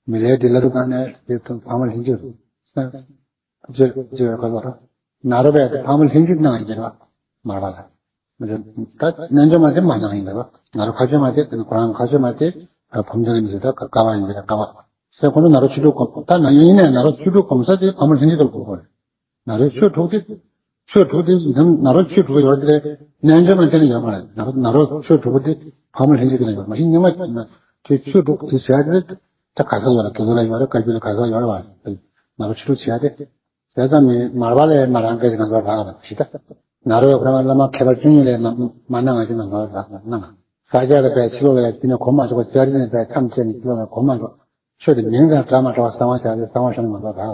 མི་ལའི་དེ་ལ་དུ་གང་ནས་དེ་ཐུན་ཕག་མོ་ལྷན་ཅིག་ཅེས་ཅེས་ཁ་ལོ་ར། ནཱ་རོ་པས་ཕག་མོ་ལྷན་ཅིག་གནང་ཡིན་པ་མར་པ་ལ། ད་རྣལ་འབྱོར་མ་དེ་མ་གནང་ཡིན་པ། ནཱ་རོ་ཁ་ཆེ་མ་དེ་ཁོ་རང་ཁ་ཆེ་མ་དེ་ཕམ་དེ་ལ་མི་ཟེར་ད་ཀ་བ་ཡིན་པ་ཀ་བ། སེ་ཁོ་ཚོ་ནཱ་རོ་ཆོས་དྲུག་གོམས་ད་ན་ཡིན་ནས་ནཱ་རོ་ཆོས་དྲུག་གོམས་ས་དེ་ཕག་མོ་ལྷན་ཅིག་ཏུ་གོ་དགོས་རེད། ནཱ་རོ་ཆོས་དྲུག་དེ། ཆོས་དྲུག་དེ་ནཱ་རོ་ཆོས་དྲུག་ཡོད་དེ་རྣལ་འབྱོར་མ་དེ་ནས་ཡོད་མ་རེད། ནཱ་རོ་ནཱ་རོ་ཆོས་དྲུག་དེ་ཕག་མོ་ལྷན་ཅིག་དེ་ནས་ཡོད་མ་གཞི་སྙིགས་མ་དེ་ཆོས་དྲུག་དེ་བྱས་དེ། ད་ག་ས་ཡོད་རེད། དེ་ཚོ་ལ་ཡོད་རེད། བཀའ་བརྒྱུད་ལ་ག་ས་ཡོད་རེད་བ། ནཱ་རོ་ཆོས་དྲུག་བྱས་ཏེ། དེ་ཙམ་མིན་མར་པ་ལས་མ་རང་སྐད་ཅིག་ང་ཚོ་རག་རེད་ཞེས་ད། ནཱ་རོ་ཡོད་ཁོ་རང་བླ་མ་མཁས་པ་བཅུ་གཉིས་ལས་མ་མ་གནང་ང་ཞིག་ང་ཚོ་རག་གནང་། ས་སྐྱ་ལ་པའི་ཕྱི་ལོགས་ལ་ཡ་དེ་ནས་གོ་མ་ཆོད་པ་ལྕགས་རི་ནས་པའི་མཚམས་བཅད་ནས་ཕྱི་ལོགས་ལ་གོ་མ་ཆོད། ཆོས་དེ་མིང་དང་འདྲ་མ་འདྲ་བ་གསང་བ་བཞག་སྟེ་གསང་བ་བཞག་ནས་ང་ཚོ་རག་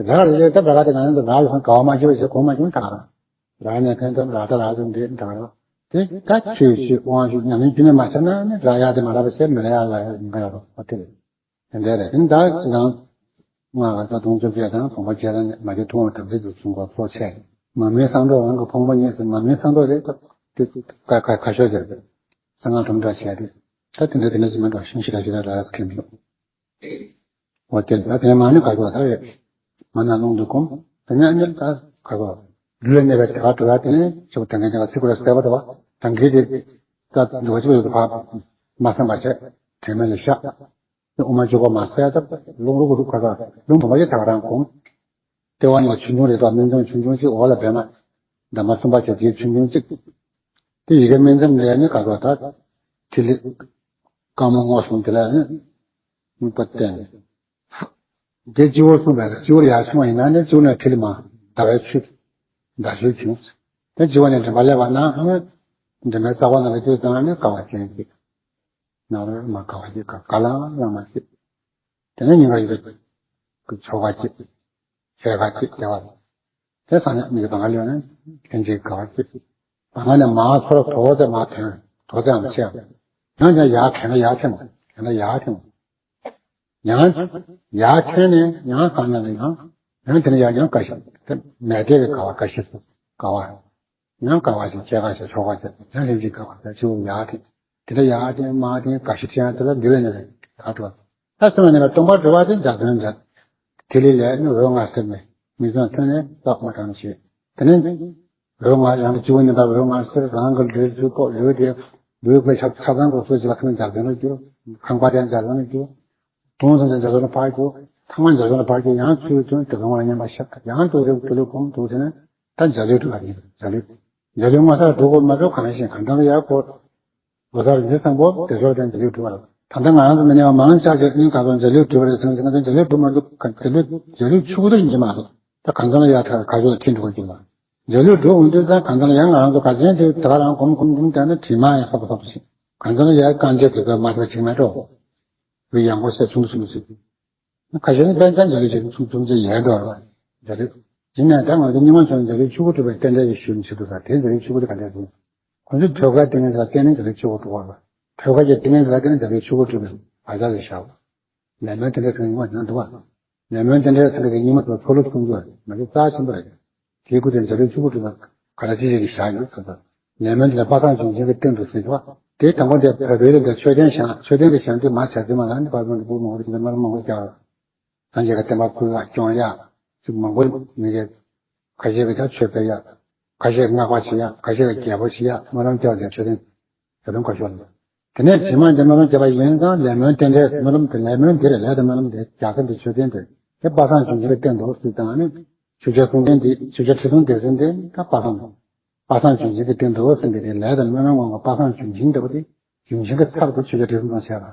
རེད། རག་རེད་ད་རག་དེ་ང་ཚོ་རག་ཡོད་ཁོ་ག་བ་མ་ཆོད་པ་ཞིག་གོ་མ་ཆོད་ད་རག་རག་ནས་ཕན་ཚུན་རག་ད་རག་ཚུན་འདི་འདྲ་རེད། དེ་ད་ཆོས་ཤིག་དབང་ཤིག་ཉམས་ལེན་རྒྱུན་ལས་མ་བྱས་ན་ནི་རག་ཡག་དེ་མ་རག་པ་བྱས་མི་རག་ཡག་ལ་ཡང་ཡིན་ག་ཡོད་རོགས་ཨ་དེ་རེད། དེ་འདྲ་རེད། དེ་ད་ང་ང་ད་དུང་བཅོ་བརྒྱད་དང་དགོངས་པ་བརྒྱད་དང་མ་གྱུར་ཐུན་མོང་དམ་ཚིག་གི་གསུང་གོ་ཚོགས་ཆེ། མ་མོའི་གསང་སྒྲོག་རང་གི་ཕུང་པོ་ཉིད་ཟེར་མ་མོའི་གསང་སྒྲོག་རེད་ད། དེ་ཀ་ཀ་ཁ་ཤོར་ཟེར། གསང་སྔགས་ཁྲོམ་བསྒྲགས་བྱས་ཏེ། ད་དེ་འདྲ་དེ་འདྲ་ཟེར་མ་འགྲོ་ཤིང་ཞིག་ལ་ཞིག་ལ་རག་ས་ཁེམ་ཡོད། འོ་དེ་ད་དེ་ནས་མ་ནི་ག་གོ་ད་རེད། མ་ན་ལུང་དུ་གོམས། དེ་ནས་ཨ་ནི་ད་ག་གོ། ལུས་གནས་པའི་དེ་ག་འགྲོ་ཡ་དེ་ནས་ཆུ་བོ་དེ་འགའ་དེ་ག་ཚིག་གུ་ལ་གསལ་པོ་འདུག་བ། ད་འགའི་དེ་ད་འགྲོ་བ་ཆུ་བོ་ཡོད་དུ་བ། མ་བསམ་པ་བྱས། དྲན་མེད་ལ་བཞག་དབུ་མ་འཇུག་པ་མ་གསལ་ད་ལུང་རུ་གུ་རུ་ག་ག་ལུང་དུ་མ་ཡོད་དེ་ག་རང་གོམས། ལྟེ་བ་ནང་ཆུང་ཆུང་རེད་དོ། སྨིན་མཚམས་ཆུང་ཆུང་ཅིག་འོག་ལ་བེ་མ། འདབ་མ་གསུམ་པ་བྱས་དེའི་ཆུང་ཆུང་ཅིག་དེ་ཡི་གེ་སྨིན་མཚམས་ལས་ནི་ག་ག་ད། ཐིག་ལེ། རྐང་མ་སྔོ་སོང་དེ་ལ་ནི་དམིགས་པ་བསྟན། དེ་སྤྱི་བོར་གསུངས་པས། སྤྱི་བོར་ཡར་ཕྱུང་བ་ཡིན་ན་ནི་སྤྱི་བོ་ནས་ཐིག་ལེ་མར་ཟླ་བའི་ཆུ་ཟླ་ཆུ་བྱུང་། དེ་སྤྱི་བོ་ནས་མགྲིན་པ་སླེབས་པ་ན་ནི་མགྲིན་པའི་རྩ་བ་ནང་ལ་བསྐྱོད་བཏང་ན་ནི་དགའ་བ་ཅན་གཅིག་ནང་ལ་མ་དགའ་བ་གཅིག་ག་ལ་ལ་མ་གཅིག་དེ་ནས་སྙིང་ག་ཡོད་པའི་ཆོ་ག་གཅིག་ཤེས་ག་གཅིག་དེ་བ། དེ་སང་ཉིན་མི་གི་བ་ང་ལོན་ནས་ལྷན་ཅིག་དགའ་བ་གཅིག་བ་ང་ནས་མ་ཚོར་དོ་དེ་མ་ཐོན་དོ་དེའང་ཆེ། ཡང་ཡང་ཡར་གན་ལ་ཡར་ཐེངས་གན་ལ་ཡར་ཐེངས། ཡང་ཡར་ཐོན་ནས་ཡང་གང་ཡང་ཡང་ཡང་དེ་ནས་ཡང་ཡང་དགའ་ཞིག་དེ་མལ་སྟན་གྱི་དགའ་བ་དགའ་ཞིག་དགའ་བ། ཡང་དགའ་བ་ཞིག་སྐྱེ་དགའ་ཞིག་ཆོག་པ་ཞིག་ཡང་ལྷན་ཅིག་དགའ་བ་དེ་ཆུ་ཡར་ཐོན། དེ་འདྲ་ཡར་ཐོན་མར་ཐོན་དགའ་ཞིག་ཐོན་དེ་ལ་འདི་བས་ནས་ད་འགྲོ། ད་སེམས་ནས་སྟོང་པར་གྲོལ་བ་དེ་འཇའ་ཚོན་འདྲ། ཐིག་ལེ་ལས་ནི་འོད་ལྔ་ཟེར་ནས་མིག་ཆུ་ཐོན་ནས་རྟགས་མ་དྲངས་ཞེས། དེ་ནས་འོད་ལྔ་ཡང་སྤྱི་བོ་ནས་ད་འོད་ལྔ་ཟེར་རང་གི་ལུས་སུ་ཕོག་ལུས་དེ་ལུས་པའི་ཆ་ཚ་གྲང་གི་སོ་ཅི་ལ་ཁ་ནས་འཇའ་ཚོན་ལ་གྱུར། ཁང་པ་དེ་འཇའ་ཚོན་ལ་གྱུར། དུང་ཐང་དེ་འཇའ་ཚོན་ལ་ཕར་གྱུར། ཐང་མ་འཇའ་ཚོན་ལ་ཕར་གྱུར། ཡང་ཚུལ་ཚུལ་དེ་གང་བ་ལ་མཉམ་པར་ཤར། ཡང་དུ་རེ་དུ་ལུ་གོམ་དུ་ཟེར་ནས་ད་འཇའ་ལུས་གྲུབ་པ་ཡིན། འཇའ་ལུས་འཇའ་ལུས་ངོ་མཚར་སྒྲུབ་དགོས་མ་གཏོགས་གང་ཞིག་གང་ལྟར་ཡར་བཀོད། ལོ་སར་འདི་ཚང་པོ་དེ་ཚོ་དེ་འཇའ་ལུས་གྲུབ་པ་རེད། ད་ལྟ་ང་རང་ཚོ་མི་ཉལ་བ་མང་ཆ་ཞིག་ཨིན་ག་ཚོད་འཇའ་ལུས་གྲུབ་པ་རེད་ཟེར་ན་ང་ཚོ་འཇའ་ལུས་གྲུབ་མ་འདུག་འཇའ་ལུས་འཇའ་ལུས་ཆུ་བུར་ཡིན་གྱི་མ་རེད། ད་གང་ཚང་ལ་ཡར་ཐར་ག་ཚོད་ལ་ཐིམ་འགྲོ་གི་འདུག་ལ། འཇའ་ལུས་གྲུབ་འོང་དུས་ད་གང་ཚང་ལ་ཡང་ང་རང་ཚོ་ག་ཚོད་དེ་ད་ག་རང་གོམ་གོམ་གོམ་བསྡད་ན་དྲི་མ་ཡང་སོབ་སོབ་ཞིག་གང་ཚང་ལ་ཡར་རྐང་རྗེས་དེ་ཚོ་མ་ཐར་ཅིག་མ་འགྲོ། བི་ཡང་གོ་སེ་ཆུང་ཆུང་ཞིག་ཁ་ཤས་ནི་དཔེ་ཆ་འཇའ་ལུས་ཅིག་ཚུམ་ཚུམ་ཅིག་ཡལ་འགྲོ་བ་འཇའ་ལུས། ཡིན་ནའང་ད་ང་ཚོ་རྙིང་མ་ཚོ་ནི་འཇའ་ལུས་ཆུ་བུར་གྲུབ་པའི་རྟེན་འབྲེལ་གྱི་ཞུ་མི་བྱེད་འདུག་ས་དེ་འཇའ་ལུས་ཆུ་བུར་དེ་ག་འདྲ་ཟེར། ཁོ་ཚོས་ཐོད་རྒལ་ཏིང་ངེ་འཛིན་ལ་བརྟེན་ནས་འཇའ་ལུས་ཆུ་བུར་གྲུབ་པ་རེད། ཐོད་རྒལ་གྱི་ཏིང་ངེ་འཛིན་ལ་བརྟེན་ནས་འཇའ་ལུས་ཆུ་བུར་གྲུབ་པའི་བག་ཆགས་ལས་བཞག་པ། ལས་སྨོན་རྟེན་འབྲེལ་ཟེར་མཁན་ཡོང་བ་ཡང་འདུག་བ། ལས་སྨོན་རྟེན་འབྲེལ་ཟེར་མཁན་རྙིང་མ་ཚོ་ལ་ཚོ་ལུགས་གསུང་རྒྱུ་མ་གཏོགས་རྩ་ཆེན་པོ་རེད། དེའི་སྐུ་དེ་འཇའ་ལུས་ཆུ་བུར་གྲུབ་པ་ག་ལ་ཅི་ཞིག་གིས་བཞག་ཡོད་ཟེར་ད། ལས་སྨོན་དེ་ལ་དཔག་བསམ་འབྱུང་ཆེན་གྱི་སྟེང་དུ་ཟེར་གྱི་བ། དེའི་དང་པོ་དེ་བོད་པའི་ལུགས་དེ་མཆོད་རྟེན་བཞེངས། མཆོད་རྟེན་དེ་བཞེངས་དུས་མ་བྱ་དུས་མ་ལ་ནི་བར་སྣང་དུ་བུ་མང་པོ་ཅིག་ལ་སྨོན་ལམ་མང་པོ་རྒྱག་སངས་རྒྱས་ཀྱི་བསྟན་པ་ཕུལ་ཡག་སྐྱོང་ཡག་ཅིག་མང་པོ་མི་རེད། ཁ་ཤས་ཀྱིས་ད་ཆོས་སྤེལ་ཡག་ཁ་ཤས་བསྔགས་པ་བྱེད་ཡག་ཁ་ཤས་ཀྱིས་རྒྱལ་པོ་བྱེད་ཡག་སྨོན་ལམ་རྒྱག་ཡག་མཆོད་རྟེན་དེ་ལོན་གོ་ཤོར་ལ། དེ་ནས་རྗེས་མ་འདི་སྨོན་ལམ་བརྒྱབ་པ་ཡིན་ཙང་ལས་སྨོན་རྟེན་འབྲེལ་སྨོན་ལམ་དེ་ལས་སྨོན་འདི་རེད། ལས་དང་སྨོན་ལམ་དེ་རྒྱག་ས་འདི་མཆོད་རྟེན་དེ་དེ་དཔག་བསམ་འབྱུང་ཆེན་གྱི་སྟེང་དུ་སྲིད་དང་ནི་ཆོས་རྒྱལ་གསུང་རྟེན་འདི་ཆོས་རྒྱལ་ཁྲི་སྲོང་ལྡེ་བཙན་འདི་ད་དཔག་བསམ་དང་། དཔག་བསམ་འབྱུང་ཆེན་གྱི་སྟེང་དུ་ཟེར་འདི་རེད། ལས་དང་སྨོན་ལམ་དབང་གི་དཔག་བསམ་འབྱུང་ཆེན་འདྲ་པོ་དེ་འབྱུང་ཆེན་གྱི་ཚབ་ཏུ་ཆོས་རྒྱལ་ཁྲི་སྲོང་ལྡེ་བཙན་ལ།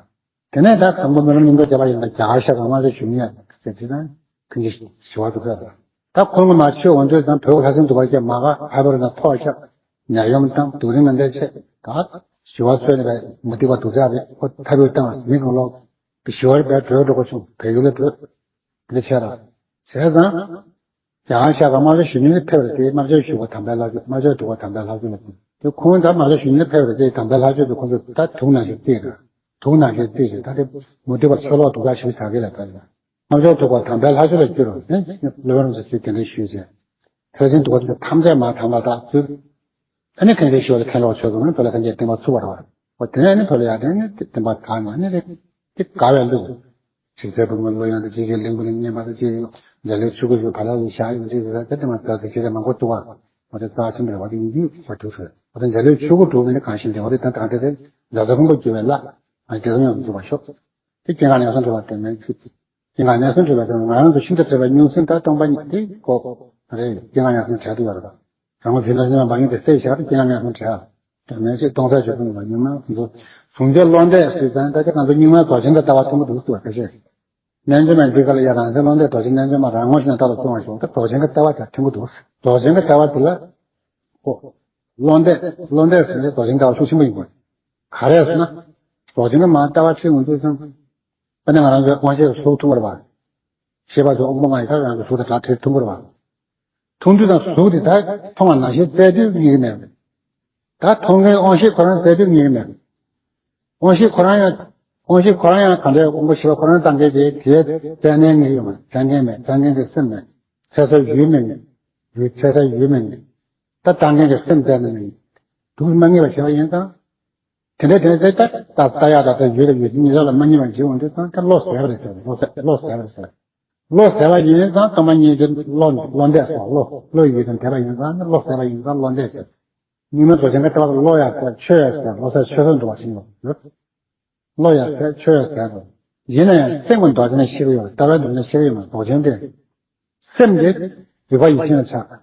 དེ་ནས་ད་དང་པོ་སྨོན་ལམ་གླིང་ག་རྒྱ་གར་ཤ་གང་མ་ཟེར་ཞུ་མི་ཡ་ཟེར་དེ་དང་ཁྱོད་ཀྱི་ཞི་བ་འདུག་ཟེར། ད་ཁོང་གི་མ་ཆོས་འོང་དུས་དང་བོད་ལྷ་སྲིན་གདུག་པ་ཅན་མ་ག་ཧ་བར་ན་ཐོག་ཤ་ནད་ཡོམ་དང་དུག་རིན་ང་འདྲ་ཆེ་ད་ཞི་བ་འཚོལ་ནས་བས་མུ་སྟེགས་པ་དུག་ཚ་རེད། ཁོ་ཐབས་ཡོད་བཏང་མི་གང་ལོག་ཞི་བར་བས་བྲོས་འགྲོ་གོ་བྱུང་བལ་ཡུལ་ལ་བྲོས། འདི་ཆེ་ར་བྱས་ཙང་། རྒྱ་གར་ཤ་ག་དམར་ཤོག་གཞོན་ནུ་ལ་ཕེབས་རེ་དེ་དམར་ཤོག་གཞོན་པ་དམ་པའི་ལྷ་ཆོས་དམར་ཤོག་གདུག་པ་དམ་པའི་ལྷ་ཆོས་ལ་ཕེབས། དེ་ཁོང་ད་དམར་ཤོག་གཞོན་ནུ་ལ་ཕེབས་རེ་དེ་དམ་པའི་ལྷ་ཆོས་དེ་ཁོང་ཚོ་ད་དུག་ནང་བཞིན་བརྩིས་རེད། དུག་ནང་བཞིན་བརྩིས་རེད། ད་དེ་མུ་སྟེགས་པ་ཆོས་ལོག་དུག་ལ་ཞུགས་ཚར་གི་ལ་ཕེབས་རེད། དམར་ཤོག་གདུག་པ་དམ་པའི་ལྷ་ཆོས་ལ་བསྐྱུར་རོ་ནི་སློབ་དཔོན་རིན་པོ་ཆེས་དེ་འདྲ་ཞུས་ཚེ། ལྷ་སྲིན་གདུག་པ་ཐམས་ཅད་མ་དམ་པ་དག་ཚུལ། ཨ་ནི་མཁན་ཆེན་ཞི་བ་ལྷ་མཁན་སློབ་ཆོས་སྐྱོང་ནི་བོད་ལ་སངས་རྒྱས་བསྟན་པ་ཚུགས་པ་རེད་བ། འོ་དེ་ནས་ནི་བོད་ལ་ཡར་དེ་ནི་བསྟན་པ་དར་ནས་ནི་རེད། དེ་དགའ་བའི་གླུ། ཞིག་རྩེ་བུ་མོ་གླུ་དབྱངས་དང་གཅིག་གིས་གླིང་བུ་ལ་སྙེ་མ་དང་གཅིག་གིས་འཇའ་ལུས་ཆུ་བུར་ཞིག་བ་ལ་ལུས་ཞག་ཡོད་ཅིག་ཟེར་དེ་དེ་མ་ད་དེ་ཅི་རེད་མང་པོ་འདུག་བ། འོ་དེ་རྩ་ཆེན་པོ་རེད་བ། དེ་ཡིན་དུས་བ་འདུག་ཟེར་བ་དེ་འཇའ་ལུས་ཆུ་བུར་གྲུབ་ནི་གང་ཞིག་རེད། འོ་དེ་དང་དེ་རེད། རྒྱ་མཚོ་ཕུང་པོ་བསྒྱུར་བའི་ལྷ། ཨ་དེ་ཚོ་ཡང་འདུག་བ་ཤོག་དེ་སྐྱེ་འགག་གནས་གསུམ་འགྲོ་བ་དེ་མེད་ཅིག་སྐྱེ་འགག་གནས་གསུམ་འགྲོ་བ་དེ་ང་རང་ཚོ་ཤིན་ཏུ་བྲལ་བའི་མྱོང་སེམས་དང་སྟོང་པ་ཉིད་དེ་ཀོ་རེད། སྐྱེ་འགག་གནས་གསུམ་བྲལ་འདུག་ཡོད་རེད། རང་ངོ་བཞིན་དུ་སེམས་མ་ཡིན་པའི་སེལ་བཞག་སྟེ་སྐྱེ་འགག་གནས་གསུམ་བྲལ། དོན་མེད་ཅེས་སྟོང་གསལ་བརྗོད་དོན་ལ་ཉུང་མ་ཁོང་ཚོ་གཟུང་འཛིན་བློ་འདས་སུ་ཙང་ད་ཆ་ང་ཚོ་རྙིང་མའི་རྫོགས་ཆེན་གྱི་ལྟ་བ་མཐོང་གི་འདུག་ཟེར་བ་ཁ་ཤས། རྣལ་འབྱོར་མ་འདི་ག་ལ་ཡ་རང་སེམས་བློ་འདས་རྫོགས་ཆེན་རྣལ་འབྱོར་མ་རང་ངོ་ཤེས་ན་ལྟ་ལ་སོང་བ་ཞིག་ད་རྫོགས་ཆེན་གྱི་ལྟ་བ་དང་མཐུན་གྱི་འདུག་རྫོགས་ཆེན་གྱི་ལྟ་བ་དེ་ལ་ཨོ། བློ་འདས་བློ་འདས་ཟེར་ནས་རྫོགས་ཆེན་ལྟ་བ་ཤུགས་ཆེན་པོ་ཡིན་དགོས། ག་རེ་ཟེར་ན། རྫོགས་ཆེན་གྱི་མ་ལྟ་བ་ཁྲིད་འོང་དུས་ཙང་། དཔེར་ན་ང་རང་ཚོའི་དབང་ཤེས་གཟུགས་མཐོང་བར་བ། ཤེས་པ་ཚོ་དབང་པོ་ལྔ་ཡི་ཐག་རང་གི་གཟུགས་དང་སྒྲ་དྲི་མཐོང་བར་བ། མཐོང་དུས་དང་གཟུགས་དེ་དག་མཐོང་བ་ནང་བཞིན་བཙལ་དུས་ངེས་ཀྱི་མེད། ད་མཐོང་མཁན་དབང་ཤེས་ཁོ་རང་བཙལ་དུས་ངེས་ཀྱི་མེད། དབང་ཤེས་ཁོ་རང་ཡང་། དབང་ཤེས་ཁོ་རང་ཡང་ག་འདྲའི་དབང་པོ་ཞི་བ་ཁོ་རང་བཏང་མཁན་དེ་དེའི་བཙལ་ནས་ངེས་ཀྱི་མེད། བཙལ་མཁན་མེད། བཙལ་མཁན་གྱི་སེམས་མེད། འཚོལ་སའི་ཡུལ་མེད་ནས། ཡུལ་འཚོལ་སའི་ཡུལ་མེད་ནས། ད་བཏང་མཁན་གྱི་སེམས་བཙལ་ནས་མེད། དུག་མ་ངེས་པ་བྱས་པ་ཡིན་ཙང་། དེ་འདྲ་དེ་འདྲ་ད་ལྟ་ཡག་ད་ལྟ་ཡོད་ལ་ཡོད་དེ་ཉིད་ལ་མ་རྙེད་པ་འཇིག་འོང་དུས་ཙང་ད་བློ་ཟད་པ་རེད་ཟེར། བློ་ཟད་བློ་ཟད་པ་རེད་ཟེར། བློ་ཟད་པ་ཡིན་ཙང་སྟོང་པ་ཉིད་དུ་བློ་བློ་འདས་སོ། བློ་བློ་ཡོད་དུ་འདས་པ་ཡིན་ཙང་ནི་བློ་ཟད་པ་ཡིན་ཙང་བློ་འདས་ཟེར། རྙིང་མའི་རྫོགས་ཆེན་གྱི་ལྟ་བ་ལ་བློ་ཡང་ཟད་ཆོས་ཡང་ཟད་བློ་ཟད་ཆོས་ཟད་འགྲོ་བ་ཞིག་ཡོད། བློ་ཡང་ཟད་ཆོས་ཡང་ཟད་དོ། ཡིན་ན་ཡང་སེམས་ཀྱི་མདོ་ཆེན་ཤེས་ཀྱི་ཡོད། ལྟ་བའི་མདོ་ཆེན་ཤེས་ཀྱི་ཡོད་མ་རྫོགས་ཆེན་དེ། སེམས་དེ་རིག་པ་ཡེ་ཤེས་ལ་ཆགས།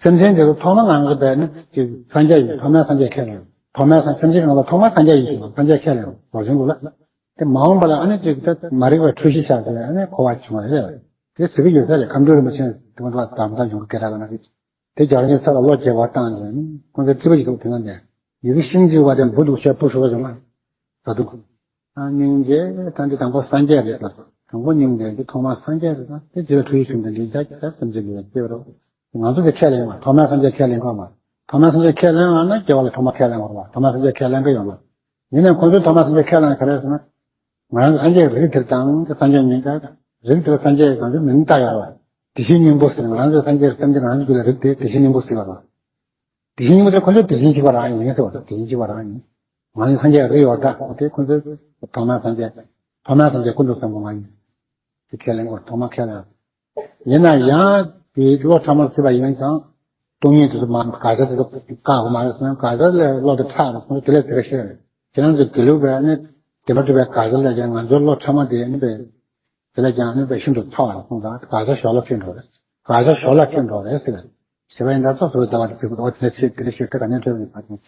སེམས་ཅན་དེ་ཚོ་ཐོག་མ་ངང་གི་བས་ནི་ཅིག་སངས་རྒྱས་ཡིན། ཐོག་མའི་སངས་རྒྱས་ཁས་ལེན། ཐོག་མའི་སངས་སེམས་ཅན་གང་ལ་ཐོག་མར་སངས་རྒྱས་ཡིན་ཞེས་པ་སངས་རྒྱས་ཁས་ལེན་རྫོགས་ཆེན་ལུགས་ལ། དེ་མ་འོངས་པ་ལ་ཨ་ནི་ཅིག་ད་མ་རིག་པའི་འཁྲུལ་གཞི་ཤར་ཏེ་ཨ་ནི་འཁོར་བ་བྱུང་བ་རེད། དེ་ཟེར་གྱི་ཡོད་ས་རེད། མཁའ་འགྲོ་རིན་པོ་ཆེ་དེ་ཚོ་དམ་དང་ཡོང་གི་སྐད་གྲགས་ལ་ན་རེད། དེ་རྒྱ་རང་ཚོའི་ས་ལ་བློ་སྐྱེ་བ་བཏང་ནས་ཁོང་ཚོའི་རྩིས་པ་ཞིག་ཐུག་དེ་ན་ནས་ཡི་གེ་ཤིང་གཅིག་པ་དེ་འབུ་འདུག་ཤ་སྤུ་ཧྲུལ་བ་བྱུང་ལ། ད་དུང་སྙིང་རྗེ་ད་འདི་དང་པོ་སངས་རྒྱས་རེད་ལ། དང་པོ་སྙིང་རྗེ་འདི་ཐོག་མར་སངས་རྒྱས་རེད་ལ། དེ་རྗེས་ལ་འཁྲུལ་གཞི་ཞིག་འདི་འདྲའི་རྒྱ་ཆེ་ས་སེམས་ཅན་གྱི་སྐྱེ་བ་རོ། ང་ཚོ་གི་ཁས་ལེན་བ་ཐོག་མར་སངས་རྒྱས་ཁས་ལེན་གོ་མ། ཐོག་མར་སངས་རྒྱས་ཁས་ལེན་བ་ན་སྐྱེ་བ་ལ་ཐོག་མ་ཁས་ལེན་བ་རེད་བ། ཐོག་མར་སངས་རྒྱས་ཁས་ལེན་གི་ཡོད་མ། ཡིན་ནའི་ཁོང་ཚོའི་ཐོག་མར་སངས་རྒྱས་ཁས་ལེན་ག་རེ་ཟེར་ན། ང་རང་ཚོ་སངས་རྒྱས་རིགས་དེར་དང་དེ་སངས་རྒྱས་ཉིད་དང་རིགས་དེར་སངས་རྒྱས་ང་ཚོའི་མིང་བཏགས་ཡོད་རེད། དེ་བཞིན་སྙིང་པོ་ཟེར་ང་རང་ཚོའི་སངས་རྒྱས་སེམས་ཅན་ང་ཚོའི་རྒྱུད་ལ་རིགས་དེ་དེ་བཞིན་སྙིང་པོ་ཟེར་བ་རེད། དེ་བཞིན་སྙིང་པོ་དེ་ཁོ་ཚོས་དེ་བཞིན་གཤེགས་པ་རང་ཡིན་ཟེར་བ་དང་དེ་བཞིན་གཤེགས་པ་རང་ཡིན། ང་ཚོའི་སངས་རྒྱས་རིགས་ཡོད་ད་དེ་ཁོ་ཚོའི་ཐོག་མར་སངས་རྒྱས་ཐོག་མར་སངས་རྒྱས་ཀུན་ཏུ་བཟང་པོ་ང་ཡིན། དེ་ཁས་ལེན་དགོས་ཐོག་མར་ཁས་ལེན། ཡིན་ན་ཡང་དེའི་བློ་ཕྲ་མོར་བརྩིས་པ་ཡིན་ཙང་། སྟོང་ཉིད་དེ་ཚོ་མ་དགག་བྱ་དེ་ཚོ་བཀག་དགོས་མ་རེད་ཟེར་ན་དགག་བྱ་ལས་བློ་དེ་ཕྲ་རེད་ཁོང་ཚོ་དེ་ལས་དེ་ག་ཤེས་རེད། ཁྱེད་རང་ཚོ་དགེ་ལུགས་པས་ནི་བདེན་པ་གྲུབ་པའི་དགག་བྱ་ལས་ཀྱང་ང་ཚོའི་བློ་ཕྲ་མོ་དེ་ནི་པས་དེ་ལས་ཀྱང་ནི་པས་ཤིན་ཏུ་ཕྲ་བ་རེད་ཁོང་ཚོ་དགག་བྱ་ཞོར་ལ་ཁྱེར་འགྲོ་རེད། དགག་བྱ་ཞོར་ལ་ཁྱེར་འགྲོ་རེད་ཟེར། བྱས་པ་ཡིན་ད་ཚོགས་སུ་ལྟ་བ་དེ་ཚིག་པོ་དེ་ཚེ་དེ་ལས་ཤེས་དེ་ག་ནས་འཕྲོས་པའི་བར་དུ།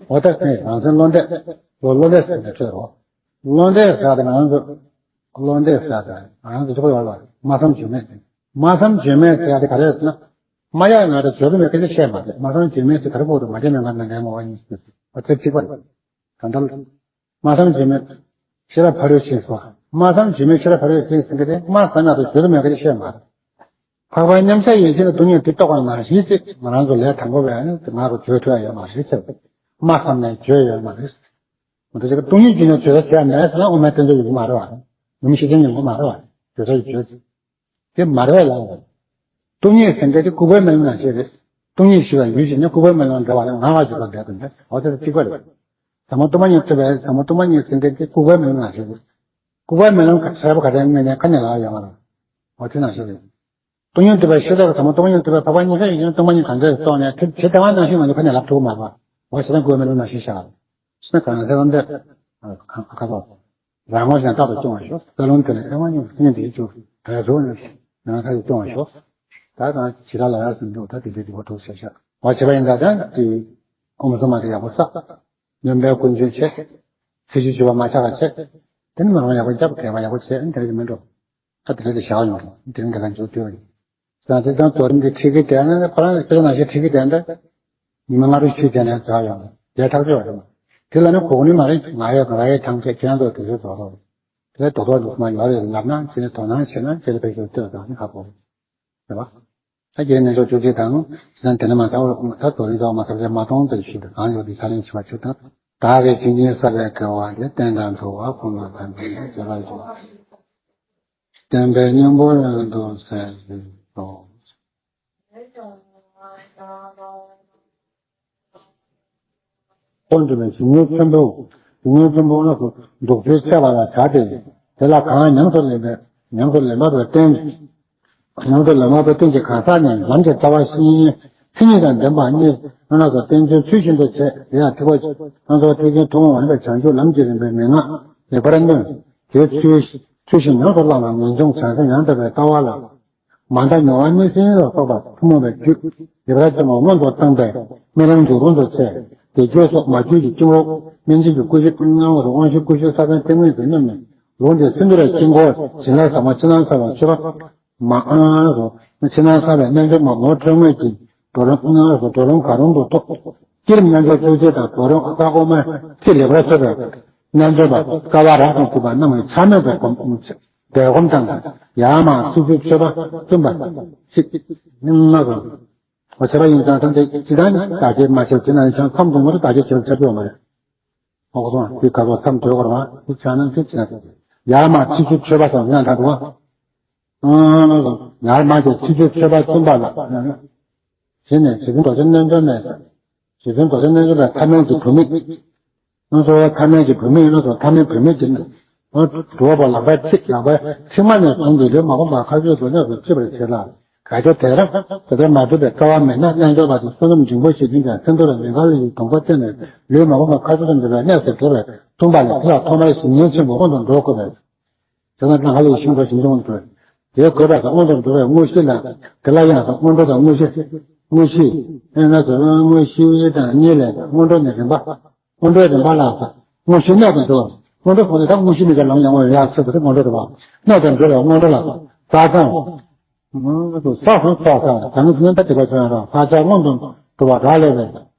འོ་ད་ནི་རང་སེམས་བློ་འདས་ལོ་བློ་འདས་ཟེར་ནས་འཕྲོས་རོ། བློ་འདས་ཟེར་ཏེ་ང་ཚོ་བློ་འདས་ཟེར་ཏེ་ང་ཚོ་ཅོག་ཡོད་ལ་སྨྲ་བསམ་བརྗོད་མེད། སྨྲ་བསམ་བརྗོད་མེད་ཟེར་ཏེ་ག་རེ་ཟེར་ན། སྨྲ་ཡག་ང་ཚོ་བརྗོད་ཀྱི་མེད་སྐད་ཆ་བཤད་མ་རེད། སྨྲ་བསམ་བརྗོད་མེད་ཟེར་ག་རེ་ཕོག་འདུག་མ་བརྗེད་མེད་ང་ནང་འགལ་མ་བ་ཡིན་ཟེར་བ་དེ་གཅིག་པ་རེད། ད་ལྟ་སྨྲ་བསམ་བརྗོད་མེད་ཤེས་རབ་ཕ་རོལ་ཕྱིན་སོ། སྨྲ་བསམ་བརྗོད་མེད་ཤེས་རབ་ཕ་རོལ་ཕྱིན་ཟེར་གི་དེ་སྨྲ་བསམ་ཡག་དང་བརྗོད་ཀྱི་མེད་སྐད་ཆ་བཤད་མ་རེད། འཕགས་པ་མཉམ་གཞག་ཡེ་ཤེས་ལ་སྟོང་ཉིད་དེ་རྟོགས་པ་ནང་བཞིན་ཅིག་ང་རང་ཚོ་ལས་དང་པོ་བས་ནི་ང་ཚོ་བརྗོད་ཐུབ་ཡ་ཡོད་མ་རེད་ཟེར། སྨྲ་བསམ་ནས་བརྗོད་ཡོད་མ་རེད། འོ་ད་ཅིག་སྟོང་ཉིད་ཀྱི་ནི་བརྗོད་བྱ་བྱས་མེད་ཟེར་ན་དབུ་མའི་བསྟན་བཅོས་ཡོད་གི་མ་རེད་བ། ནུབ་མོ་ཤེར་ཕྱིན་ཡོང་གི་མ་རེད་བ། བརྗོད་བྱ་ཡི་བརྗོད་དེ་མ་རེད་བ་ལ། སྟོང་ཉིད་ཟེར་མཁན་དེ་སྐུ་འབུམ་མེ་ལོང་ནང་བཞིན་རེད། སྟོང་ཉིད་ཞེས་པའི་ཡུལ་ཞིག་ནི་སྐུ་འབུམ་མེ་ལོང་འདྲ་བ་ལས་ངང་བ་ཞིག་ལ་བསྡད་དོན་མེད་འོ་དེ་ལ་གཅིག་པ་རེད། ཟབ་མོ་སྟོང་པ་ཉིད་ཐོབ་པའི་ཟབ་མོ་སྟོང་པ་ཉིད་ཟེར་མཁན་དེ་སྐུ་འབུམ་མེ་ལོང་ནང་བཞིན་རེད། སྐུ་འབུམ་མེ་ལོང་གི་ཚད་པ་ག་རེ་ངོས་ནས་ག་ནས་ལག་ཡོང་བ་རེད། འོ་དེ་ནང་བཞིན་རེད། སྟོང་ཉིད་ཐོབ་པའི་ཤེས་རབ་ཟབ་མོ་སྟོང་པ་ཉིད་ཐོབ་པའི་འཕགས་པ་མཉམ་གཞག་ཡིན་ན་སྟོང་པ་ཉིད་གང་འདྲ་རེད་རྟོགས་ནས་དེ་དེ་ལྟ་བ་ནང་བཞིན་ང་ཚོ་ག་ནས་ལབ་ཐུབ་ཀྱི་མ་རེད་བ། འོ་ཞེ་ན་སྐུ་འབུམ་མེ་ལོང་ནང་བཞིན་བཞག་ཟེར་ན་གང་ཟེར་རམ་དེ། ག་ག་ཚོད། རང་ངོ་ཞེན་རྟག་ཏུ་སྐྱོང་བར་ཞོག་ལྟ་ལོང་དེ་ལ་ཨེ་མ་ཉིད་བརྩི་ཉིད་དེའི་ཚུལ་དོན་གཙོ་བོ་ནི་ནང་ཐག་ཏུ་སྐྱོང་བར་ཞོག་ད་དང་ཇི་ལྟར་ལ་ཡང་ཟིན་འདུག་ད་དེ་འདྲའི་འདུག་ཐུགས་ཆེ་ཤག་འོ་བྱས་པ་ཡིན་ད་ད་དེ་ཨོ་མ་སོ་མ་དེ་ཡག་པོ་བསགས། སྨྱོན་པའི་ཀུན་སྤྱོད་བྱས། ཚེ་ཆུ་ཆུ་བ་མ་ཆག་པ་བྱས། དེ་ནི་མ་རང་ཡག་པོ་རྒྱབ་དགེ་བ་ཡག་པོ་བྱས་ཨ་ནི་དེ་རེད་མི་འགྲོ། ད་དེ་རེད་དེ་བཞག་ཡོང་དེ་རིང་དེ་ལ་འཇུག་དུས། ས་དེ་དང་རྫོགས་རིམ་གྱི་ཁྲིད་ཀྱི་དེ་ནི་ཕ་རང་དཔེ་ནང་བཞིན་ཁྲིད་ཀྱི་དེ་འདྲ། ཉི་མ་སྔ་དྲོ་ཆུ་དེ་ནས་འཛག་ཡོང་དེ་ཐག་ཆོད་པ་རེད། དེ་ལ་ནི་གོ་ནི་མ་རེད་ང་ཡོད་ང་ཡོད་ཐང་ཆད་ཁྱེད་རང་ཚོ་དེ་ཚོ་རྫོགས་རོགས། དེ་ལ་རྡོག་རྡོག་འདུག་མ་ཡོད་རེད་ལབ་ན་ཁྱེད་ནི་དོ་སྣང་བྱེད་ན་ཁྱེད་ལ་ཕན་ཤོས་ལྟོས་དང་ནི་ཁ་པོ་རེད་བ། ད་རྒྱན་ནས་ལོ་བཅུ་གཅིག་དང་ཟེར་ན་དེ་ནི་མ་ཚར་བར་ད་རྫོགས་རིམ་ཚར་བ་མ་ཚར་བྱས་མ་གཏོང་དུ་ཞུས་པའི་གང་ཡོད་དེ་ཚར་རིམ་བྱེད་པ་ཆེ་དང་། བདག་གིས་ཇི་སྙེད་བསགས་པའི་དགེ་བ་དེ། བསྟན་དང་འགྲོ་བ་ཀུན་ལ་ཕན་པའི་བྱེ་བྲག་ཏུ། བསྟན་པའི་སྙིང་པོ་ལོན་དུ་གསོལ་ཞིག་གསོལ། ཁོང་དུ་ནས་གཞུང་ལུགས་ཆེན་པོ། གཞུང་ལུགས་ཆེན་པོ་ལ་སོགས་འདོགས་ཚུལ་འཆད་པ་ལ་བྱ་སྟེ། དེ་ལ་གང་ཉམས་སུ་ལེན་པའི་ཉམས་སུ་ལེན་པ་དང་བསྟན། ཉམས་སུ་ལེན་པ་དང་བསྟན་གྱི་གང་ཟག་ནི་ལམ་གྱི་ལྟ་བ་བཤེས་གཉེན་མཚན་ཉིད་དང་ལྡན་པ་གཉིས་སྣ་ཚོགས་བསྟན་བཅོས་ཚུལ་བཞིན་དུ་བྱས། དེ་ཡང་ཐེག་པ་སྣ་ཚོགས་ཐེག་ཆེན་ཐུན་མོང་མ་ཡིན་པའི་བྱང་ཆུབ་ལམ་གྱི་རིམ་པའི་མན་ངག་ལེགས་པར་སྣོན། དེའི་ཚུལ་ཚུལ་བཞིན་ཉམས་སུ་བླངས་ལ་ངེས་འབྱུང་བྱང་སེམས་ཡང་དག་པའི་ལྟ་བ་ལ། མ་མཐའ་མྱོང་བ་གཉིས་ཟིན་ལ་སོགས་པ་ཐུན་མོང་བའི་རྒྱུད་ཡིག་ར་ཅན་མ་སྔོན་དུ་བཏང་པའི་སྨོན་ལམ་འཇུག་རུང་དུ་བྱས། དེ་རྗེས་སུ་མ་གྱུར་གྱི་སྐྱེ་བོ་སྨན་བྱེད་ཀྱི་སྐུ་བཞི་ལྔ་སོགས་དབང་ཕྱུག་སྐུ་བཞི་ས་བོན་ཐེག་དམན་དུ་སྙོམས་ནས་ལུང་དེ་སིནྡྷུ་རའི་དཀྱིལ་འཁོར་བྱིན་རླབས་ཟབ་མོ་ཕྱི་ནང་གསང་བའི་མཆོད་པ་མ་ཨ་སོགས་ཕྱི་ནང་གསང་བའི་རྣལ་འབྱོར་མ་ངོ་སྤྲོད་དངོས་ཀྱི་བགྲོ་གླེང་ལྔ་སོགས་བགྲོ་གླེང་གང་རུང་དུ་གཏོགས། བསྐྱེད་རིམ་རྣལ་འབྱོར་བཅོ་བརྒྱད་དང་བགྲོ་གླེང་ཨ་ཏ་ཀོ་མའི་ཚིག་ལེགས་པར་ཐོས་པའི་རྣལ་འབྱོར་པ་དཀའ་བ་རབ་ཏུ་གུས་པ་རྣམས་ཀྱིས་ཆག་མེད་དུ་སྒོམ། བཟླས་སྒོམ་དང་ཡར་མར་ཚིག་བརྗོད་མཆོད་པ་བསྟུན་པ་ཅིག་ནི་ལྔ་དང་། འོ་བྱས་པ་ཡིན་ཙང་ཐམས་ཅད་ཅི་ལྟར་ནི་བདག་གིས་མ་བྱས་དེ་ན་ཡང་མཚམས་སྡོམ་པར་བདག་གིས་བྱས་པ་ཆགས་ཡོད་མ་རེད། འོ་གོ་སོང་དེ་ག་ཚོད་མཚམས་སྡོད་དགོས་རེད་བ་དེ་ཆགས་ན་དེ་ཅི་ན་དེ་ཡར་མར་ཚིག་བརྗོད་མཆོད་པ་སོགས་ཡང་དག་འདུག་བ། ཨང་ལ་སོང་ཡར་མར་གྱི་ཚིག་བརྗོད་མཆོད་པ་བསྟུན་པ་ལ་ཡང་ན། དེ་ནས་རྗེ་བཙུན་རྡོ་རྗེ་རྣལ་འབྱོར་མས། རྗེ་བཙུན་རྡོ་རྗེ་རྣལ་འབྱོར་པས་ཐ་མལ་གྱི་བུད་མེད། སོ་སོ་ཐ་མལ་གྱི་བུད་མེད་ཡིན་ན་སོ་ཐ་མལ་བུད་མེད་ཀྱི་ནི། འགྲོ་བ་ལག་པའི་ཚིགས་ལག་པའི་ཚིགས་མ་ནས་བཟུང་སྟེ་ལུས་མ་གོམས་པར་མཁའ་སྤྱོད་རྫོགས་སྔགས་སུ་ཚུད་པར་བྱེད་ལ། གལ་ཏེ་དེ་རབ་དེ་ལྟར་མ་གྲུབ་པའི་སྐལ་བ་མེད་ན་རྣལ་འབྱོར་པ་དེ་བསོད་ནམས་འབྱུང་པོ་ཞེས་བྱ་ཅན་སེམས་ཚོར་བའི་ལས་འགའ་ལ་ཡི་དོགས་པ་བསྟན་ནས་ལུས་མ་གོམས་པར་མཁའ་སྤྱོད་དུ་འགྲོ་བའི་གནས་སུ་གྲོལ་བས་སྟོན་པ་ལས་དེ་ལ་ཐོག་མར་གཞི་ཉིད་ཆེན་པོའི་དབང་དུ་འགྲོ་དགོས་པས། ཟེར་ན་ནང་ལ་ཡི་ཤིང་འགྲོ་ཞིང་འབྱུང་འགྲོ། དེའི་དགོས་པ་དང་སྔོན་དུ་འགྲོ་བའི་དངོས་གཞི་ལ། དེ་ལ་ཡང་སྔོན་འགྲོ་དང་དངོས་གཞི། དངོས་གཞི། ཨེ་ན་ཟེར་དངོས་གཞི་དང་གཉིས་ལས་སྔོན་འགྲོ་ནས་རིམ་པ། སྔོན་འགྲོའི་རིམ་པ་ལ། དངོས་གཞི་གནས་དང་འབྲེལ་བ། སྔོན་འགྲོ་སོང་ནས་ད་དངོས་གཞི་གནས་ཀྱི་ལམ་ཡང་བ་ཡ་ཚེ་དང་སྔོན་འགྲོ་རེད་བ། གནས་དང་འབྲེལ་བ་སྔོན་འགྲོ་ལ། ས་མཚམས། ས་སུ་ཚོགས་ས་དང་ཟིན་ད་དེ་བ་ཚོ་ཡང་རང་ས་ཆ་སྔོན་དུ་འགྲོ་བ་རག་ལས་པས།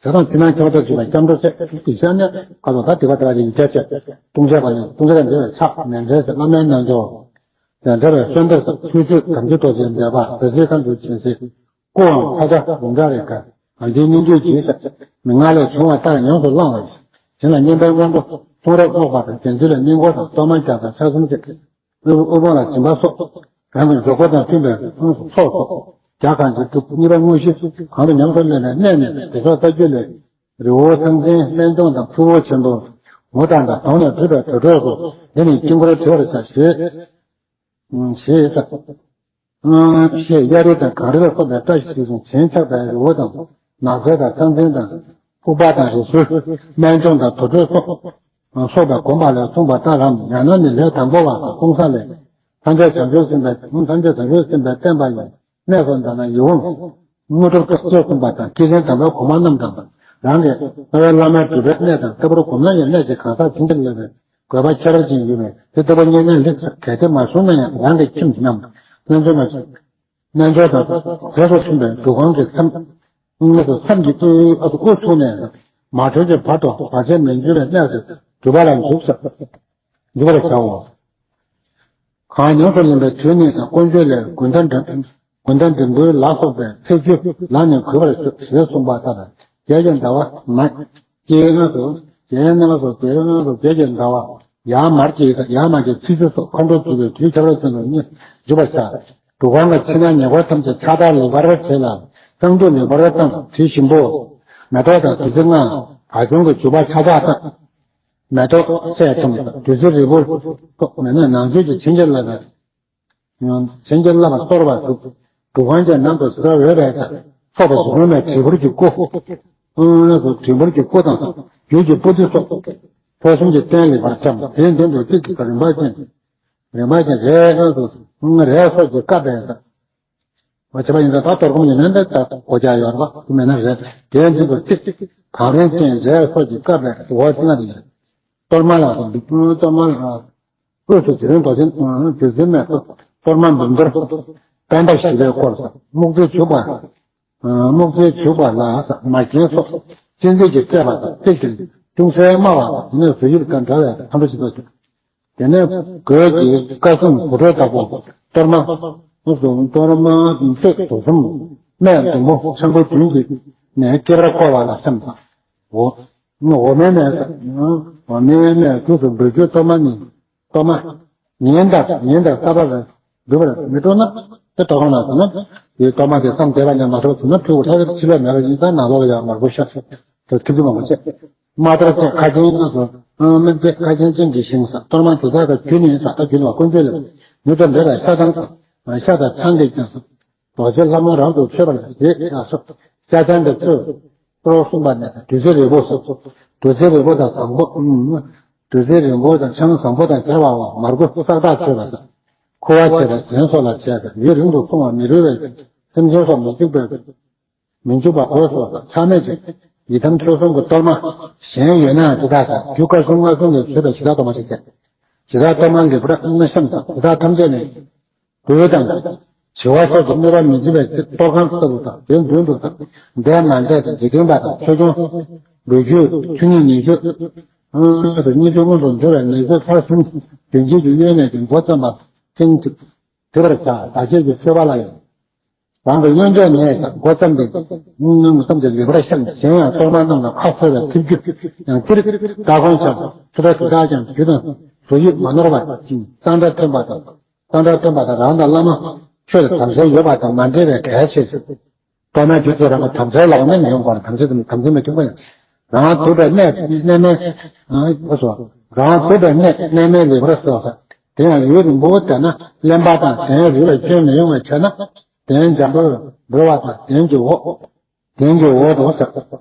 ཟེར་དང་ཕྱི་ནང་ཁྱབ་བརྡལ་བྱེད་པའི་སྐྱབས་འགྲོ་བཅས་ཀྱི་ཤ་ནས་ཀ་ལོ་ད་དེ་བ་དེ་བ་ཡིན་བྱས་བྱས། ལྟུང་བྱེད་པ་ནི་ལྟུང་བྱེད་དང་འབྲེལ་བའི་ཕྱག་ནས་འབྲེལ་ཟེར་བླ་མའི་རྣལ་འབྱོར། ཡང་འབྲེལ་བའི་གསོལ་འདེབས་སམ་ཆོས་སྤྱོད་དམ་ཆོས་ཏོག་ཅན་འབད་པ་ཟེར་ཟེར་ཁ་འཇུག་ཅན་ཟེར། སྐུའང་ཕ་ཆ་རུང་དྲག་རེ་དགའ། གང་དེའི་སྙན་བརྒྱུད་ཀྱིས་མི་ངལ་ལས་བྱུང་བ་ལྟར་ཉམས་སུ་བླང་བ་ཡིན། དེ་ལ་བསྙེན་པའི་སྔོན་འགྲོ་གསུང་རབ་ཀློག་པ་དང་རྒྱན་ཚུལ་ལ་བསྙེན་བཀུར་དང་གཏོར་མ་རྒྱག་དང་ཕྱག་གསུམ་བཅས། དབུལ་དབུལ་ཕོངས་ལ་སྦྱིན་པ་སོགས། རང་གི་འཇུག་སྒོ་དང་མཐུན་པའི་ཚོགས་སོགས་རྒྱག་གང་ཅི་སྒྲུབ། གཉིས་པ་དངོས་གཞི་གང་དུ་ཉམས་སུ་ལེན་པའི་གནས་ནི་དགེ་ཚོགས་ལྟ་རྒྱུད་ལས། རི་བོ་ཚང་ཚིང་སྨན་ལྗོངས་དང་ཕུ་བོ་ཆེན་པོ། མུ་ཏང་དང་དོང་ནས་གྲུབ་པའི་དུར་ཁྲོད་དུ། འདི་ནི་དཀྱིལ་འཁོར་བྲི་བར་བྱ་ཞེས། ཞེས་ས། ཞེས་གཡའ་རི་དང་གངས་རི་ལ་སོགས་པའི་བཀྲ་ཤིས་ཤིང་བྱིན་ཆགས་པའི་རི་བོ་དང་། ནགས་ཚལ་དང་ཚང་ཚིང་དང་། ལྐུགས་པ་དང་རི་སུལ། སྨན་ལྗོངས་དང་དུར་ཁྲོད་སོགས། སོགས་པའི་དགོངས་པ་ལས་གསུངས་པ་ལྟར་རམ། ཡང་ན་ནི་ལས་དང་པོ་བ་གསུང་ས་ལས། ཐམས་ཅད་བྱང་ཆུབ་སེམས་དཔའི་ཐམས་ཅད་བྱང་ཆུབ་སེམས་དཔའི་བསྟན་པ་ཡི་གནས་སུ་འདོད་ན་ཡིད་འོང་། དངོས་གྲུབ་ཐོབ་ཅེས་གསུངས་པ་དང་། སྐྱེས་ཆེན་དམ་པའི་གོང་མ་རྣམས་དང་། རང་གི་རྩ་བའི་བླ་མའི་སྒྲུབ་པའི་གནས་དང་། ལྟ་བུར་སྒོམ་ན་ཡང་གནས་ཀྱི་གང་ཟག་བྱིན་གྱིས་བརླབས་པའི་དགོས་པ་ཁྱད་པར་ཅན་ཡོད་པས། དེ་ལྟ་བུ་བསྙེན་གནས་ལེགས་ཚར་གལ་ཏེ་མ་བྱུང་ན་ཡང་། རང་གི་ཁྱིམ་རྣམས་རྣལ་འབྱོར་མ་རྣལ་འབྱོར་དང་རྫས་སུ་མཐུན་པའི་སྒྲུབ་ཁང་གི་མཚམས། མཚམས་ཀྱི་དབུས་དབུས་ཚུགས་ནས་མ་གྲོལ་གྱི་བར་དུ་བར་ཆད་མི་འབྱུང་བའི་གནས་སུ་སྒྲུབ་པ་ལ་འཇུག་ཟེར། འཇུག་པར་བྱའོ། གང་ཉམས་སུ་ལེན་པའི་དུས་ནི་དཀོན་མཆོག་ལས། དགུན་ཟླ་འབྲིང་དགུན་ཟླ་འབྲིང་པོའི་ལ་སོགས་པའི་ཚེས་བཅུ་ལ་ནི་གུས་པར་ཞུ་ཞེས་གསུངས་པ་ལྟར། བརྒྱད་ཀྱི་ཟླ་བ་མ། སྐྱེས་སྔ་དུ། བརྒྱད་སྔ་དུ་བརྒྱད་སྔ་དུ་བརྒྱད་ཀྱི་ཟླ་བ། ཡར་མར་གྱི་ཡར་མར་གྱི་ཚེས་བཅུ་སོགས་མཁའ་འགྲོ་འཇུག་པའི་དུས་ཁྱད་པར་ཅན་དུ་གཉིས་འཇུག་པར་བྱ། སྒྲུབ་ཁང་གི་ཕྱི་ནང་ཉེ་འཁོར་ཐམས་ཅད་ཕྱག་དར་ལེགས་པར་བྱས་ལ། བསང་བདུག་ལེགས་པར་བཏང་། དྲི་ཞིམ་པོ། མེ་ཏོག་དང་བདུད་རྩི་ལྔ། བག་ཅུང་གི་བྱུག་པ་ཆ་ཆག་བཏང་། མེ་ཏོག་ཚལ་ཐུམ། བདུད་རྩི་རིལ་བུ། མེད་ན་ནང་མཆོད་ཀྱི་བྱིན་གྱིས་བརླབས་པའི། བྱིན་གྱིས་བརླབས་པ་གཏོར་བ་བྱུག། སྒྲུབ་ཁང་གི་ནང་དུ་ཟུར་འོས་པའི་ཚོགས་པ་གཟུགས་སྔོན་མའི་བྲིས་འབུར་གྱི་སྐུ། གྲིམ་འབུར་གྱི་སྐུ་དང་རྒྱུད་ཀྱི་པོ་ཏི་སོགས། ཐོས་བསམ་གྱི་རྟེན་ལེགས་པར་བཀྲམ། དེའི་མདུན་དུ་ཏིལ་གྱི་རིམ་པ་ཅན། རིམ་པ་ཅན་རས་སོགས་ཀྱིས་བཀབ་པའི། བ་བྱེད་པ་ཡིན་ཙང་ད་གཏོར་སྒོམ་ཡིན་ན་ད་ད་སྒོ་རྒྱག་ཡོད་རེད་པ། མེད་ན་རེད། དེའི་མདུན་དུ་ཏིལ་གང་རིང་ཅན་རས་སོགས་ཀྱིས་བཀབ་པའི་འོག་ཅིག་ན་རེད། གཏོར་མ་ལ་གཏོར་མ་ལ། དབུས་སུ་དེ་རིང་རྡོ་རྗེ་བདུད་རྩི་སྨན་གཏོར་མ་འབུམ་འདོར། པད་འདབ་བཞི་པས་བསྐོར། སྨུག་རྩིས་བྱུག་པ། སྨུག་རྩིས་བྱུག་པ་ལ་མར་རྒྱན་སོགས་སྤྱན་རས་གཟིགས་ཀྱིས་སྤྲས་པ་དང་ཏིལ་གྱི་ཅུང་ཟད་དམར་བ་དང་། དེ་ནས་གཟུགས་དབྱིབས་དང་འདྲ་བའི་མཁའ་འགྲོ་ཆེན་པོ་བཞུགས། དེ་ནས་གོས་ཀྱི་སྐར་གསུམ་དུར་ཁྲོད་ལྟ་བུ། གཏོར་མ། གཏོར་མ་སྟོད་དུག་གསུམ། སྨད་ཟླུམ་པོ་ཆང་ཁོལ་བདུན་གྱིས་ནས་ཁྱད་པར་བསྐོར་བ་ལ་སེམས་དང་། འོ། འོ་མའི་གནས། འོ་མའི་གནས་དུས་སུ་འབུལ་རྒྱུའི་གཏོར་མ་ནི། གཏོར་མ། ཉིན་ལྟར་ཉིན་ལྟར་གསར་པ་ལ་འབུལ་བར་མི་སྤྲོ་ན། དེ་གཏོར་ཁང་ནང་སོང་ན། དེའི་གཏོར་མ་དེ་བསམ་བདེ་བ་ཉམས་མ་ཐུབ་སོང་ན་ཕྲུ་གུ་ཐ་ཐར་ཕྱི་ལ་མེད་པ་ཡིན་ཙང་ནང་ལོགས་ལ་ཡང་མར་ཁུ་ཤ་དང་ཐིག་ཚིག་མང་པོ་བྱས། དམར་ཐར་ཚོས་ཁ་ཆེན་སྣ་ཚོགས། དམིགས་བརྩེ་ཁ་ཆེན་ཅན་གྱི་ཞིང་ས། གཏོར་མ་དེ་དག་གི་རྒྱུ་ནི་ས་ད་རྒྱུ་ནི་བ་དཀོན་མཆོག་ལས། མྱུར་དུ་འབེབས་པའི་ཤ་དང་། ཤ་དང་ཆང་གིས་ཀྱང་། རྡོ་རྗེ་ལྷ་མོ་རབ་ཏུ་མཆོད་པར་བྱེད་ལ་སོགས། ཅ་ཆང་གི་ཚོས། སྤྲོ་གསུངས་པ་ནས་བདུད་རྩི་རིལ་བུ་སོགས། བདུད་རྩི་རིལ་བུ་དང་བཟང་པོ། བདུད་རྩི་རིལ་བུ་དང་ཆང་བཟང་པོ་དང་སྦྱར་བའམ་མར་ཁུ་སག་ཐག་ཆོད་པ་དང་། ཁུ་བ་ཆད་པ་གཟན་སོགས་ལ་བྱས་ཏེ་ཡུན་རིང་དུ་སོང་བ་མི་རུལ་བའི་སེམས་ཅན་སོགས་མི་འཇིགས་པའི། མི་འཇིགས་པ་གོས་སོགས་དང་ཆགས་མེད་ཀྱི་ཡི་དམ་ཆོས་སྲུང་གི་གཏོར་མ་གཞན་ཡོད་ན་དེ་དག་དང་རྒྱུ་སྐར་གསུམ་མངའ་གསུམ་ལས་བྱས་པའི་ཇི་ལྟར་གཏོར་མ་ཞིག་བྱས། ཇི་ལྟར་གཏོར་མ་ལེགས་པར་བསྣམས་ཤམ་དང་དེ་དག་ཐམས་ཅད་ནི། རྡུལ་དང་། བྱེ་བ་སོགས་ཀྱིས་གནོད་པ་མི་བྱེད་པའི་གཏོར་ཁང་ལྟ་བུ་དང་དེའི་མདུན་དུ་དང་། འདས་མ་འདས་དང་འཇིག་རྟེན་པ་དང་ཆོས་སྐྱོང་། ལོ་རྒྱུས་ཆུ་གཉིས་ཉི་ཤུ། སྔོན་དུ་སྙིང་རྗེ་སྔོན་དུ་འགྲོ་བའི་ནད་གཞི་ཚར་གསུམ་བདུན་བརྒྱད་ཀྱི་གཡོན་ནས་ཀྱི་མགོ་བརྩམས་པ་ཅན་གྱིས་བྲི་བར་བྱ། བདག་བསྐྱེད་ཀྱི་མཆོད་པ་ལ་ཡང་། རང་གི་གཡོན་ཕྱོགས་ནས་མགོ་བརྩམས་ཏེ། སྔོན་བསམ་གྱིས་ལེགས་པར་བཤམས། གཞན་ཡང་གཏོར་མ་རྣམས་ལ་ཁ་གསོ་བའི་ཐིག་རྒྱུ་ཡང་སྤྱིར་སྟ་གོན་བྱ། ཚུ་ར་དེ་དག་ཀྱང་རྒྱུ་དང་གཟུགས་དབྱིབས་མ་ནོར་བ་ཅིང་གཙང་སྦྲ་ཐོན་པ་དང་། གཙང་སྦྲ་ཐོན་པ་དང་རང་དང་བླ་མ་ཆོས་ལ་དམ་ཚིག་ཡོད་པ་དང་མ་འབྲེལ་བའི་གལ་ཆེ་ཟེར། གཏོར་མའི་རྒྱུ་དེ་རང་གི་དམ་ཚིག་ལ་གནས་མི་ཡོང་བར་དམ་ཚིག་དམ་ཚིག་མི་མཐུན་པ་ཡང་། རང་སྡུག་པའི་གནས་གནས་མལ། ཨ་སོ། རང་སྡུག་པའི་གནས་གནས་མལ་ལེགས་པར་གསོ་བ། དེ་ཡང་ཡུན་རིང་པོ་བསྡད་ན་གླེན་པ་དང་གདན་རིལ་བའི་སྐྱོན་མི་ཡོང་བའི་ཆ་ན། གདན་འཇམ་པོར་འབུལ་བ་དང་གདན་གྱི་འོག་གདན་གྱི་འོག་ཏུ་ཟེར།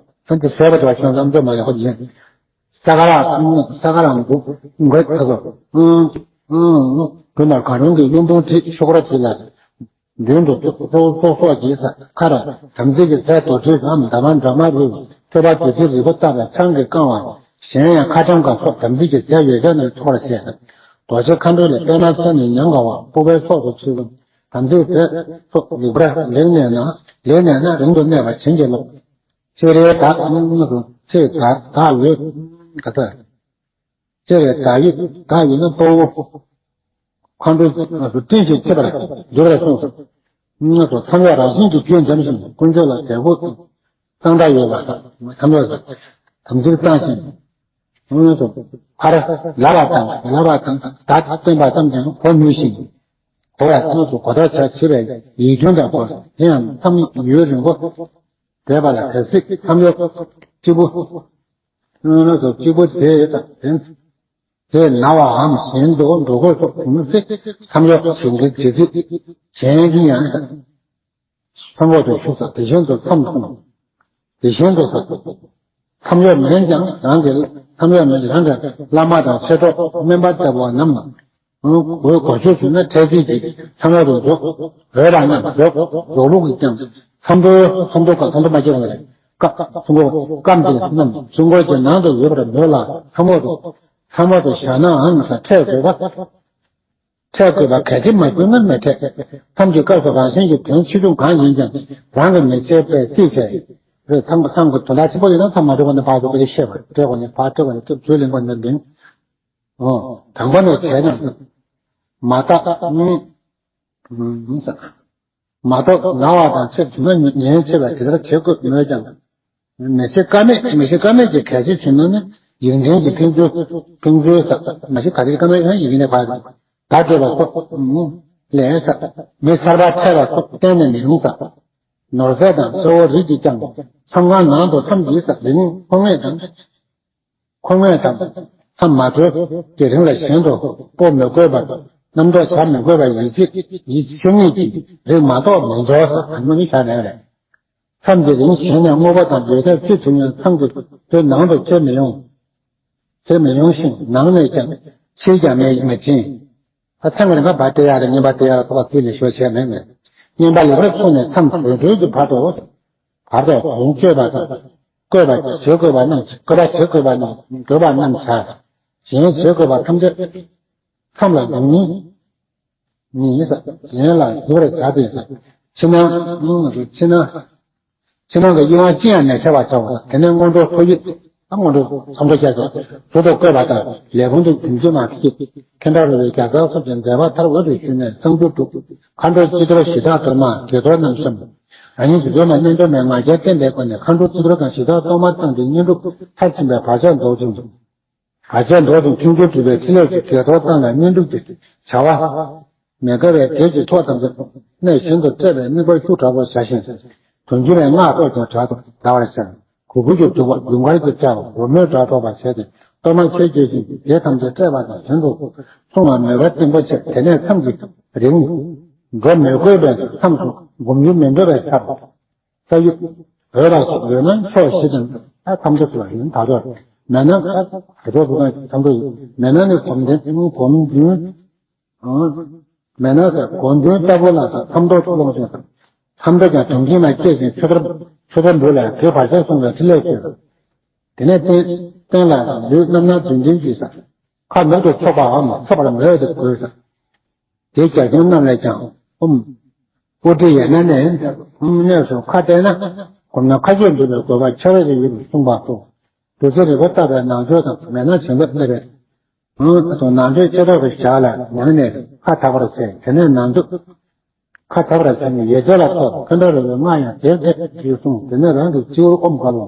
ཨ་ནི་ཟས་པ་དེ་བ་ཤོང་ཙམ་དུ་མ་ཡག་པོ་ཡིན། ས་ག་ར་ས་ག་ར་འགུག་འགོད་ཁ་སོ། ཨང་ཨང་དུ་མར་གང་རུང་གི་གཡུང་དྲུང་བྲིས་ཤོག་ར་བྲིས་ལ། མདུན་དུ་ཚོགས་ཚོགས་སོགས་ཀྱིས་ཁར་དམ་ཚིག་གི་རྫས་རྡོར་དྲིལ་འམ་འདབ་མ་སྒྲོལ་མ་རུ་ཐོད་པ་བདུད་རྩིའི་རིལ་བུ་བཏབ་པའི་ཆང་གིས་བཀང་བ། གཞན་ཡང་ཁ་ཊྭཱཾ་ག་སོགས་དམ་ཚིག་གི་རྫས་ཡོ་བྱད་རྣམས་འཐོར་བར་བྱས། རྡོ་རྗེ་མཁའ་འགྲོ་ལས་པདྨ་སོགས་ནི་ཉམས་དགའ་བ། ཕུར་པའི་ཚོགས་སུ་ཆུད་པ། དམ་ཚིག་རྫས་སོགས་ལེགས་པར་ལེགས་གནས་ན། ལེགས་གནས་ན་རིང་དུ་གནས་པ་བྱིན་གྱིས་རློབ། སྤྱིར་བདག་ཚེ་བདག་བདག་ཡོད་ག་ས། སྤྱིར་བདག་ཡོད་བདག་ཡོད་ན་དཔའ་བོ། མཁའ་འགྲོ་སྤྲིན་བཞིན་མཆེད་པར་འགྱུར་བར་གསུངས་སོ། མཚམས་ཡོད་རང་བཞིན་གྱི་རྒྱུད་འཇོམས་ཤིང་ཀུན་སྤྱོད་ལ་དད་པོ་གཙང་སྦྲ་ཡོད་པ་དང་། མཚམས་ཡོད་དམ་ཚིག་གཙང་ཞིང་། ཕར་ལབ་པ་དང་ལབ་པ་དང་བརྡ་བསྟན་པ་ཙམ་ཀྱང་གོ་ནུས་ཤིང་། གོ་བ་ཙམ་དུ་གོ་བརྡ་བྱ་བྱེད་པའི་ཡིད་རྟོན་དང་གོ། དེ་ཡང་མཚམས་ཡུན་རིང་པོ་བསྡད་པ་ལ་གལ་སྲིད་མཚམས་ཡོད་གཅིག་པུ། ལ་སོགས་གཅིག་པུ་དེ་དང་དེ་ན་བའམ་གཞན་དུ་འགྲོ་དགོས་སོགས་བྱུང་ཚེ་མཚམས་ཡོད་བྱུང་གི་རྗེས་ཚིག་གཞན་གྱིས་ཡང་མཚམས་འོག་ཏུ་ཞུགས་ས་དེ་བཞིན་དུ་མཚམས་མཚམས་དེ་བཞིན་དུ་ས། མཚམས་ཡོད་མིན་ཀྱང་རང་གི་མཚམས་ཡོད་མིན་རང་གི་བླ་མ་དང་མཆེད་གྲོགས་སྨན་པ་ལྟ་བུ་རྣམས། གོ་གོ་ཆོད་བྱུང་ན་འཕྲལ་སེལ་གྱིས་མཚམས་འོག་ཏུ་འཇོག་འོས་པ་རྣམས་འཇོག་འཇོག་ལུགས་ཀྱིས་ཀྱང་མཚམས་འགྲོ་མཚམས་འགྲོ་ཀ་མཚམས་འགྲོ་མ་སྐྱེ་བ་རེད། ཀ་མཚམས་འགྲོ་སྐབས་འདིར་རྣམས་མཚམས་འགྲོ་གྱི་ནང་དུ་ཡོད་པར་མོས་ལ་མཚམས་འོག་ཏུ་མཚམས་འོག་ཏུ་བཞག་ནའང་ས་འཕྲལ་དགོས་པ། འཕྲལ་དགོས་པ་གལ་ཆེ་མ་དགོས་ན་མི་འཕྲལ། མཚམས་ཀྱི་སྐབས་སུ་རང་གཞན་གྱི་དོན་ཆེ་ཆུང་གང་ཡིན་ཀྱང་རང་གིས་མི་བྱེད་པའི་རྩིས་བྱས། རེད་མཚམས་མཚམས་ཀྱི་དོན་དག་ཆེན་པོ་ཡིན་ན་མཚམས་མ་འགྲོ་བ་ནས་ཕར་འགྲོ་དགོས་ཀྱི་ཤེས་པ་འགྲོ་དགོས་ནས་ཕར་འགྲོ་དགོས་ནས་སྐྱབས་བཅོལ་ལེན་དགོས་ནས་འདིང་། ཨོ། དང་པོ་ནས་བྱས་ན། མ་བརྟགས་ཨང་། ཨང་ཟེར། མ་གཏོགས་ན་བ་དང་ཚེ་དུ་མ་ཉེན་ཆེ་བས་དེ་ལྟར་བྱེད་དགོས་མོད་ཀྱང་། མི་ཤི་ཀ་མེད་མི་ཤི་ཀ་མེད་ཀྱི་གལ་ཆེ་བྱུང་ན་ནི་ཡིན་མཁན་གྱི་ཕན་ཚུན་ཕན་ཚུན་ས་མི་ཤི་ག་རེ་ཀ་མེད་ཡང་ཡིན་ནས་བར་བརྡ་སྤྲོད་པ་སོགས་ལས་ས་མི་གསར་པ་འཕྲད་པ་སོགས་གཏན་ནས་མི་རུང་ས། ནོར་རྫས་དང་གཙོ་བོ་རིགས་ཀྱིས་ཀྱང་མཚམས་ཁང་ནང་དུ་མཚམས་ཀྱིས་ས་རིང་ཁོ་ངེས་དང་། ཁོ་ངེས་དང་། མཚམས་མ་གྲོལ་གྱི་རིང་ལ་གཞན་དུ་སྤོ་མི་དགོས་པར་རྣམ་རྟོག་བྱ་མི་དགོས་པར་ཡིད་ཆེས་ཡིད་ཆེས་ཉིད་ཀྱིས་རིགས་མ་གཏོགས་མི་འཇོག་ས་གང་མི་བྱ་ནས་རེད། མཚམས་ཀྱི་རིང་གཞན་ནས་དངོས་པོ་དང་ཡོ་བྱད་ཅི་བྱུང་ཡང་མཚམས་ཀྱི་དེ་ནང་དུ་ཁྱེར་མི་ཡོང་། ཁྱེར་མི་ཡོང་ཞིང་ནང་ནས་ཀྱང་ཕྱིར་ཀྱང་མེད་མི་བྱིན། ཨ་མཚམས་ཀྱི་རིང་ག་བ་དེ་ཡག་རེད་ངན་པ་དེ་ཡག་རེད་ཐོག་པ་དུས་ནས་ཞོ་བྱས་མེད་མེད། ངན་པ་ལེགས་པར་ཚུགས་ནས་མཚམས་བཟོད་གྲོལ་གྱི་བར་དུ། བར་དུ་དོན་སྤྱོད་པ་དང་། བསྐོས་པ་བྱེད་དགོས་པ་རྣམས་བསྐོས་པ་བྱེད་དགོས་པ་རྣམས་དགོས་པ་རྣམས་བྱ། གཞན་བྱེད་དགོས་པ་ཐམས་ཅད་མཚམས་ལ་འཇུག་ཉིད། ཉིད་ཡིན་ས། གཞན་ལ་འཇུག་པར་བྱ་སྟེ་ས། ཕྱི་ནང་། ཕྱི་ནང་། ཕྱི་ནང་གི་དབྱེ་བ་ཅི་ཡང་མེད་ཁྱབ་པར་བྱའོ། དེ་ནས་སྔོན་འགྲོ་ཐོ་ཡིག་ཨ་སྔོན་འགྲོ་ཚོགས་འགྲོ་བཅས་སོ། ཟུར་དུ་བཀོད་པ་དང་ལས་ཁུངས་དུ་རྒྱུན་གཅིག་མ་གཅིག་ཁེ་འདྲ་རུ་བའི་རྒྱ་མཚོ་སོགས་ཀྱི་མཛད་པ་མཐར་འོས་སུ་ཞུས་ནས་གསང་འདུས་གྲུབ། མཁའ་འགྲོ་སྤྱི་གཏོར་གཞི་བདག་གཏོར་མ་དགྱེས་རྡོར་རྣམ་གསུམ། རང་ཉིད་ཀྱི་སྒྲོན་མ་རྣལ་འབྱོར་མའི་ང་རྒྱལ་བརྟན་པའི་སྒོ་ནས་མཁའ་འགྲོ་སྤྱི་གཏོར་དང་གཞི་བདག་གཏོར་མ་བཏང་སྟེ་བསྙེན་སྒྲུབ་མཐར་ཕྱིན་པའི་བར་ཆད་བཟློག་ཅིང་། བར་ཆད་བཟློག་ཅིང་མཐུན་རྐྱེན་སྒྲུབ་པའི་ཕྲིན་ལས་ཀྱི་དགྱེས་རྡོར་བཏང་ལ་བསྙེན་སྒྲུབ་ཀྱི་བྱ་བ། མི་དགེ་བའི་གེགས་ཀྱི་ཚོགས་ཐམས་ཅད་གནས་གཞན་དུ་བསྐྲད་པའི་དམིགས་པ་ཤུགས་དྲག་པོ་བྱ་ཞིང་། དོན་བསྒྱུར་བའི་སྔགས་བཀོད་ཀྱང་དྲག་ཏུ་བཟླ་བར་བྱ། གུ་གུལ་གྱི་བདུག་པ་ཡུངས་ཀར་གྱི་སྐྱ་བ་རོལ་མོའི་སྒྲ་སྒྲོག་པ་བྱས་ཏེ་གཏོར་མ་ཆེ་བསྐྱེད་ཅིང་དེ་ཐམས་ཅད་བསྐྲད་པ་དང་དོན་དུ་སྲུང་བ་མོས་པ་བརྟན་པོ་བྱས། དེ་ནས་མཚམས་ཀྱི་རིང་འགྲོ་མི་དགོས་པའི་མཚམས་སུ་སྒོམ་ཡུལ་མི་འདོད་པའི་སར། ས་ཡིག་འོས་ལ་སོགས་ཡོད་ན་ཕྱོགས་བཞི་དང་ཨ་ཐམས་ཅད་སུ་ལ་ཡིན་ད་ལྟོ་མེད་ན་ཨ་ད་ལྟོ་སུ་དང་ཐམས་ཅད་ཡིན་མེད་ན་ནི་སྒོམ་ལྡན་སྒོམ་རྒྱུན། མེད་ན་ཟེར་སྒོམ་རྒྱུན་ལྟ་བུ་ལ་ཟེར་མཚམས་ཐོག་ཀློང་ཆེན་དང་། མཚམས་ཐོག་ཀྱང་དོན་གྱིས་མ་སྐྱེས་ཤིང་ཆུ་ཐར་ཆུ་ཐར་འབུ་ལ་དེ་བར་ཆད་སྲུང་བའི་ཕྲིན་ལས་ཀྱིས། དེ་ནས་སྟན་སྟན་ལ་ལུས་རྣམ་སྣང་རྫུན་ལྡན་གྱིས་ཟེར། ཁ་ནུབ་ཏུ་ཕྱོགས་པའམ་འཚབ་པར་མི་འོས་ཏེ་དགོས་ཟེར། དེ་རྒྱ་ཆེན་རྣམས་ལས་ཀྱང་ཨོམ། པུ་ཏི་ཡེ་ན་ནས་ཨོམ་གནས་སུ་ཁ་བལྟས་ན་སྒོམ་ན་ཁ་ཆོས་འདུལ་བའི་དགོས་པ་ཁྱད་པར་གྱི་ཡུལ་དུ་གསུངས་པ་སོགས་རྡོ་རྗེ་རིལ་བུ་བཏབ་པའི་ནང་མཆོད་དང་མེད་ན་བྱིན་རླབས་སླེབས་པའི་ཨོམ་དང་ནང་མཆོད་ལྕེ་ཐོག་ཏུ་བཞག་ལ་ཉང་ནས་ཁ་དག་པར་བྱས། དེ་ནས་ནང་དུ་ཁ་དག་པར་བྱས་ནས་ཡོ་བྱད་ལ་ཐོགས་ཁ་འདྲ་རུ་བའི་སྔགས་ཡང་དེར་དེར་ཞེས་གསུངས། དེ་ནས་རང་གི་སྤྱི་བོར་ཨོམ་དཀར་པོ།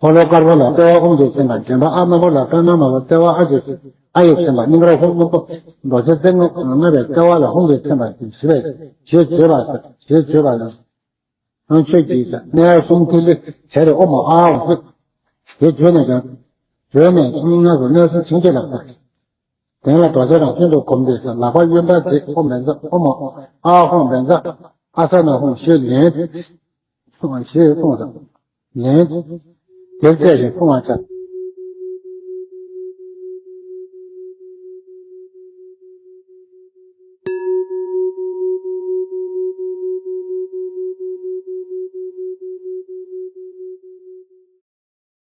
ཕོ་ལོ་དཀར་པོ་ལ་ལྟེ་བ་ཧཱུྃ་གིས་མཚན་པ། འདྲེན་པ་ཨ་དམར་པོ་ལ་དཔལ་ནག་དམར་པོ་ལྟེ་བ་ཨ་གིས་ཨ་ཡིས་མཚན་པ། སྙིང་གར་ཧཱུྃ་སྔོན་པོ་རྡོ་རྗེ་རྩེ་ལྔ་ལྔ་པའི་ལྟེ་བ་ལ་ཧཱུྃ་གིས་མཚན་པ་ཞེས་པས་ཞེས་བརྗོད་པ་ཞེས་བརྗོད་པ་ལ། ཆོས་ཀྱི་གནས་གསུམ་ཐིག་ལེ་བྱས་ཏེ་ཨོ་མ་ཨ་ཧོ་ཧོ། དེ་བརྗོད་ནས་ཀྱང་། བརྗོད་ནས་ཀྱང་སྔགས་སུ་གནས་གསུམ་བྱིན་གྱིས་བརླབ་ཟེར། དེ་ལ་རྡོ་རྗེ་རང་བཞིན་དུ་བསྒོམས་ཏེ་ཟེར། ལག་པ་གཡོན་པ་དེ་ཨོ་མན་ཙ་ཨོ་མ་ཨ་ཧོ་མན་ཙ་ཨ་ས་ན་ཧོ་ཞེས་ལན། ཞེས་གསུངས་ཟེར། ལན། དེར་བལྟས་ཤིང་མཐོང་བར་བྱ།